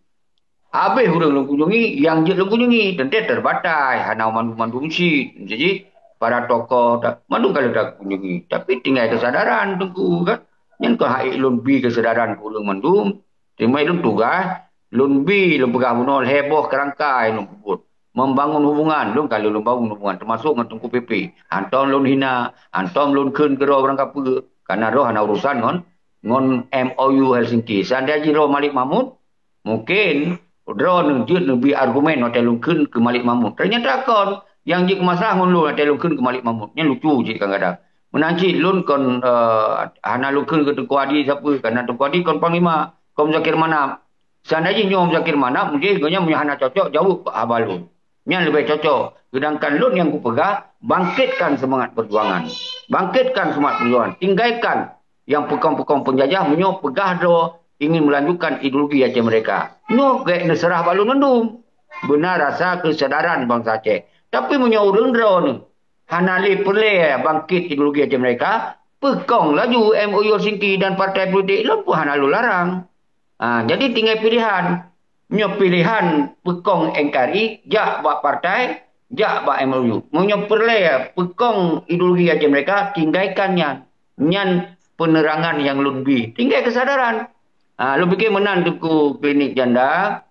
Habéh ureuëng lôn kunjungi, nyang jeuet lôn kunjungi, teuntée teubatai, hana mandum-mandum cit. Jadi, para tokoh, ta-, mandum ka lôn kunjungi. Tapi tinggai keusadaran Teungku kan. Nyan keuh hak lôn bi keusadaran keu ureuëng mandum. Teuma lôn tugaih, lôn bi, lôn peugah bunoe lhée boh keurangka nyang lôn peubuet. Membangun hubungan, lôn ka lôn bangun hubungan, teumasok ngon Teungku P P. Hantom lôn hina, hantom lôn kheun keudroe barang kapeue. Karena droe hana urusan ngon, ngon M O U Helsinki. Seandai jih droe Malik Mahmud, mungkin droe neujeuet neubi argumen watée lôn kheun keu Malik Mahmud. Ternyata kon nyang jeuet keu masalah ngon lôn watée lôn kheun keu Malik Mahmud. Nyan lucu cit kadang-kadang. Meunan cit lôn kon, eh, hana lôn kheun keu Teungku Adi sapeue, karena Teungku Adi kon panglima, kon Muzakir Manaf. Seandai jih nyoe Muzakir Manaf, mungkin gobnyan meunyoe hana cocok, jaweueb haba lôn. Nyan leubeh cocok. Sedangkan lôn nyang kupeugah, bangkitkan semangat perjuangan. Bangkitkan semangat perjuangan. Tinggalkan nyang peukong-peukong peunjajah meunyoe peugah droe ingin melanjutkan ideologi Aceh Merdeka. Nyoe gét neuseurah bak lôn mandum. Beuna rasa keusadaran bansa Aceh. Tapi meunyoe ureuëng droeneuh hana lé peureulée bangkit ideologi Aceh Merdeka, peukong laju M O U Helsinki dan partai politik lôn pun hana lôn larang. Ha, jadi tinggai pilihan. Meunyoe pilihan peukong N K R I, jak bak partai, jak bak M O U. Meunyoe peureulée peukong ideologi Aceh Merdeka, tinggaikan nyan. Nyan peunerangan nyang lôn bi. Tinggai keusadaran. Ha, lôn pike meunan Teungku Klinik Janda.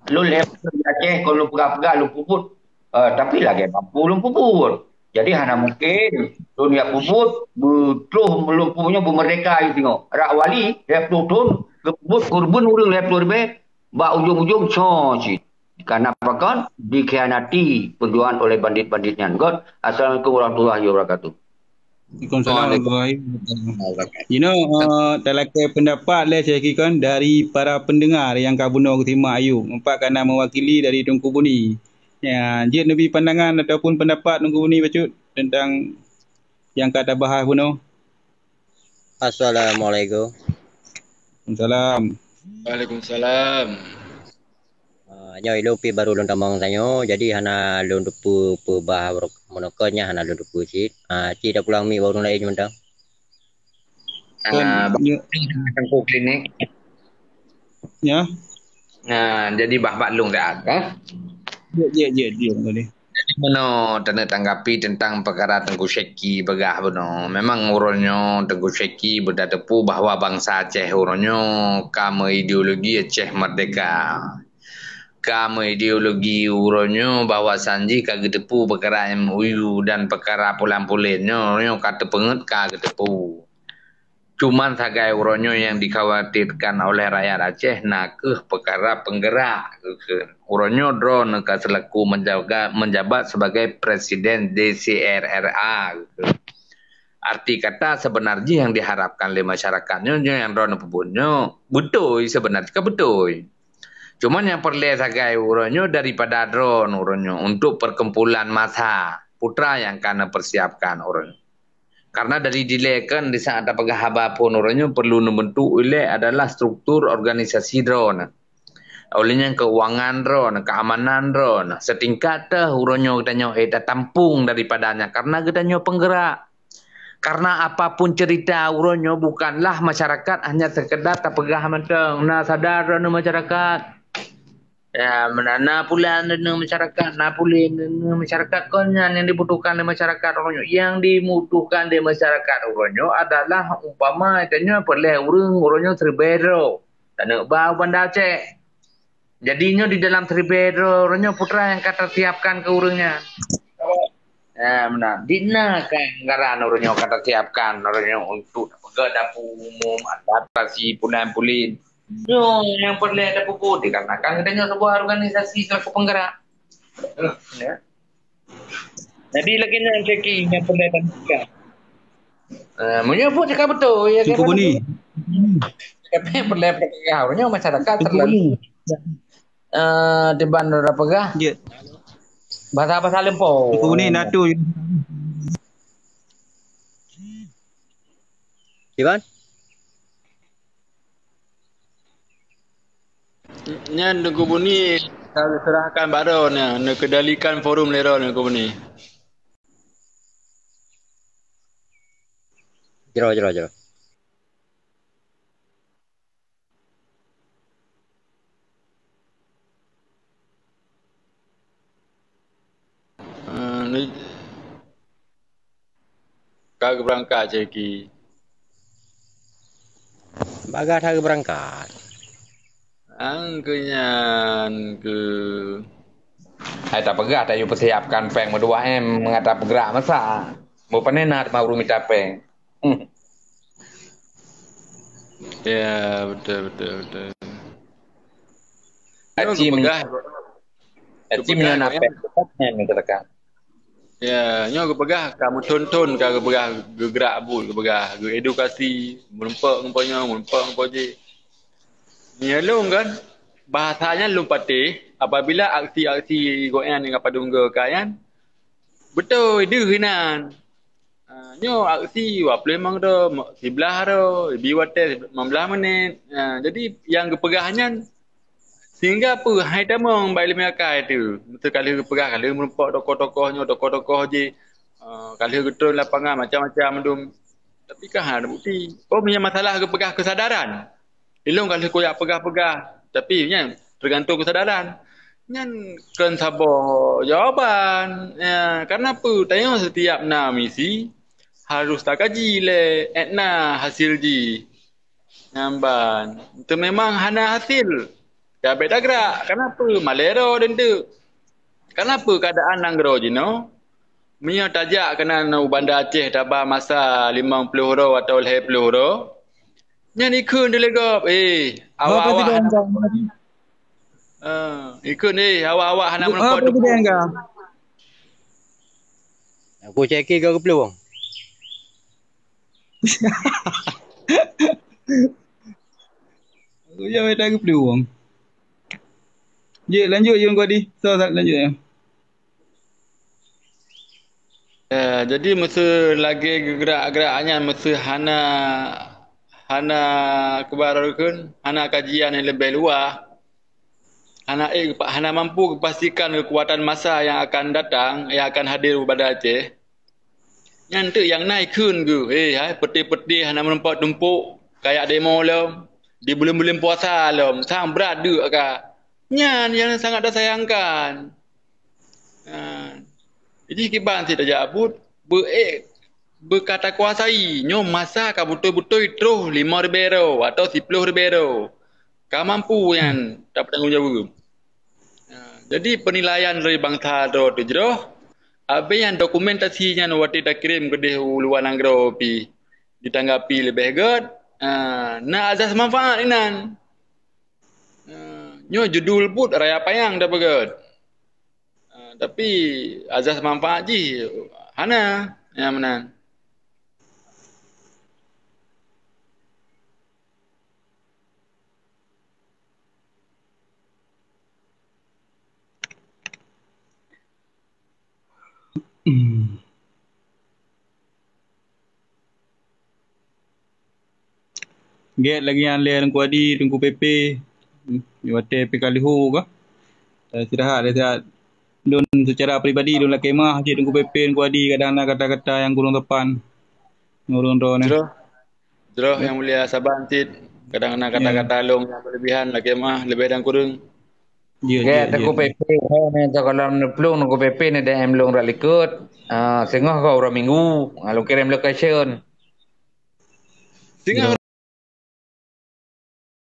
Lôn lhée buleuen di Aceh, kon lôn peugah-peugah, lôn peubuet. Eh, tapi lagée mampu lôn peubuet. Jadi hana mungkin lôn jak peubuet, beutroh lôn peubuet nyoe beumeurdeka singoh. Rak wali, lhée ploh thon, geupeubuet keureubeuen ureuëng lhée ploh ribée, bak ujong-ujong soe cit. Karena pakon dikhianati perjuangan oleh bandit-bandit nyan. Göt, Assalamualaikum warahmatullahi wabarakatuh. Waalaikumsalam warahmatullahi wabarakatuh. Jinoe, eh, talakée pendapat lé Syekh Kikon dari para pendengar nyang ka bunoe geusimak ayub, empat kana mewakili dari Teungku Buni. Ya, jeuet neubi pandangan ataupun pendapat Teungku Buni bacut tentang nyang ka tabahas bunoe. Assalamualaikum. Waalaikumsalam. Waalaikumsalam. Ah, nyoe ilôn pih baru lôn tamong tanyoe, jadi hana lôn teupeu peubah meunoe nyan hana lôn teupeu cit. Ah, cit tapulang mi bak ureuëng laén mantong. Kon, ah, nyo-, Teungku Klinik. Ya. Nah, jadi bah bak lôn dah, eh? Jeuet, jeuet, jeuet, jeuet, boleh. Jadi, meunoe taneuk tanggapi tentang peukara Teungku Syeki peugah bunoe. Memang uroe nyoe Teungku Syeki beutateupeue bahwa bansa Aceh uroe nyoe ka meuideologi Aceh Merdeka. Ka meuideologi uroe nyoe bahwa sanji ka geuteupeue peukara M O U dan peukara pulan-pulan nyoe, nyoe ka teupeungeut ka geuteupeue. Cuman sagai uroe nyoe nyang dikhawatirkan oleh rakyat Aceh na kheueh peukara peunggerak. Uroe nyoe droeneuh ka seulaku menjaga, menjabat sebagai presiden D C R R A. Arti kata sebenar jih nyang diharapkan lé masyarakat nyoe, nyoe nyang droeneuh peubuet nyoe beutôi, sebenar jih ka beutôi. Cuman nyang peureulée sagai uroe nyoe daripada droeneuh uroe nyoe untuk perkumpulan massa putra nyang ka neupersiapkan uroe nyoe. Karena dari dilée kan di saat tapeugah haba phon uroe nyoe perlu neubentuk ilée adalah struktur organisasi droeneuh. Oleh nyan keuangan droeneuh, keamanan droeneuh, setingkat teuh uroe nyoe geutanyoe ék tatampung daripada nyan karena geutanyoe peunggerak. Karena apapun cerita uroe nyoe bukanlah masyarakat hanya sekedar tapeugah mantong. Na sadar droeneuh masyarakat. Ya, meunan na pulan deungon masyarakat, na pulan deungon masyarakat kon nyan nyang dibutuhkan lé masyarakat uroe nyoe. Nyang dibutuhkan lé masyarakat uroe nyoe adalah umpama tanyoe peureulée ureuëng uroe nyoe siribée droe taneuk ba u Banda Aceh. Jadi nyoe di dalam siribée droe uroe nyoe putra nyang ka tasiapkan keu ureuëng nyan. Ya, meunan. Di na kan anggaran uroe nyoe ka tasiapkan uroe nyoe untuk peugah dapur umum, administrasi, pulan-pulan. Nyoe nyang peureulée tapeubuet dikarenakan geutanyoe sebuah organisasi selaku penggerak. Ya. Jadi lagée nyan Syeki nyang peureulée tapeugah. Eh, meunyoe buet cakap beutôi, ya Teungku kan? Buni. Tapi peureulée peugah, nyoe masyarakat Teungku terlalu, Buni. Eh, diban udah peugah. Ya. Bahasa-bahasa lempau. Teungku Buni, natu. Iban? Nyan Teungku Buni ka serahkan bak droe nyan, neukendalikan forum lé droe Teungku Buni. Jroh, jroh, jroh. Ah, ni ka geubeurangkat Syeki. Bagah that geubeurangkat. Angkeu nyan keu. Hai tapeugah tayue peusiapkan péng meudua M ngat tapeugerak masa. Beu pane na teuma ureuëng mita péng. Hmm. Ya, betul, betul, betul. Nyoe Acim, geupegah, Acim geupegah nyoe na gobnyan. Pek tepat nyan katakan. Ya, nyoe geupegah ka meuthon-thon ka geupegah geugrak buet geupegah geuedukasi, meureumpok ngon po nyoe, meureumpok ngon po jih. Nyoe lôn kan, bahasa nyan lôn patéh apabila aksi-aksi gobnyan nyang padum geuh ka nyan beutôi deuh inan. Ah, nyoe aksi dua ploh limong droe, siblaih droe, ibi watée limong blaih menit. Ah, jadi nyang geupeugah nyan sehingga peue hai tamong bak ileumèe akai teuh. Meuseu ka lheueh geupeugah, ka lheueh meurumpok tokoh-tokoh nyoe, tokoh-tokoh jih. Ah, ka lheueh geutron lapangan macam-macam mandum. Tapi ka hana bukti. Oh, meunyoe masalah geupeugah keusadaran. Ilôn ka lheueh kujak peugah-peugah, tapi nyan teugantung keusadaran. Nyan kon saboh jawaban. Ya, karena peue? Tanyoe setiap na misi harus takaji lé, ék na hasil jih. Nyan ban. Teu memang hana hasil, ya bék tagrak. Karena peue? Malée droe deunteuk. Kenapa keadaan nanggroe jinoe? Meunyoe tajak keunan u Banda Aceh taba masa limong ploh droe atawa lhée ploh droe, nyan ikheun dilée gob, "Eh, awak-awak hana, eh, ikheun, eh, awak-awak hana meureumpok." Aku cek ke kau keplueng. Aku jawab tak keplueng. Jek, lanjut je kau di. So, lanjut ya. Ya, jadi meuseu lagée geugerak-gerak nyan meuseu hana, hana keubah rukon, hana kajian nyang leubeh luwah, hana ék geupa-, hana mampu geupastikan keukuatan masa nyang akan datang, nyang akan hadir u Banda Aceh. Nyan teuk nyang na ikheun geuh. Eh, hai, peuté-peuté hana meureumpok tumpôk, kayak demo lom, di buleuen-buleuen puasa lom, sang brat deuk ka. Nyan nyang sangat tasayangkan. Ha. Jadi kiban sit tajak abut, beu-ék, beukata kuasai, nyoe masa ka beutôi-beutôi troh limong ribée droe atau siploh ribée droe. Ka mampu nyan tapeutanggung jaweueb. Ha, jadi peunilaian dari bansa droe teuh jroh, abéh nyan dokumentasi nyan watée takirém keudeh u luwa nanggroe pih ditanggapi leubeh gét, ha, na azas manfaat inan. Ha, nyoe judul buet raya panyang tapeugét. Ha, tapi azas manfaat jih hana, nyang meunan. Gét lagée nyan lé Teungku Adi, Teungku Pepe, watée P K Lihu ka. Istirahat, istirahat. Lôn secara pribadi lôn lakée maah cit Teungku Pepe, Teungku Adi, kadang na kata-kata nyang kurang sopan ngon ureuëng droeneuh. Jroh, jroh Nyang Mulia saban cit. Kadang na kata-kata lôn nyang berlebihan, lakée maah leubeh dan kureueng. Ya, ya, ya. Teungku Pepe, hai, ni takalon neuplueng Teungku Pepe ni D M lôn rak likot. Ah, singoh ka uroe Minggu, ngalung kirém location. Singoh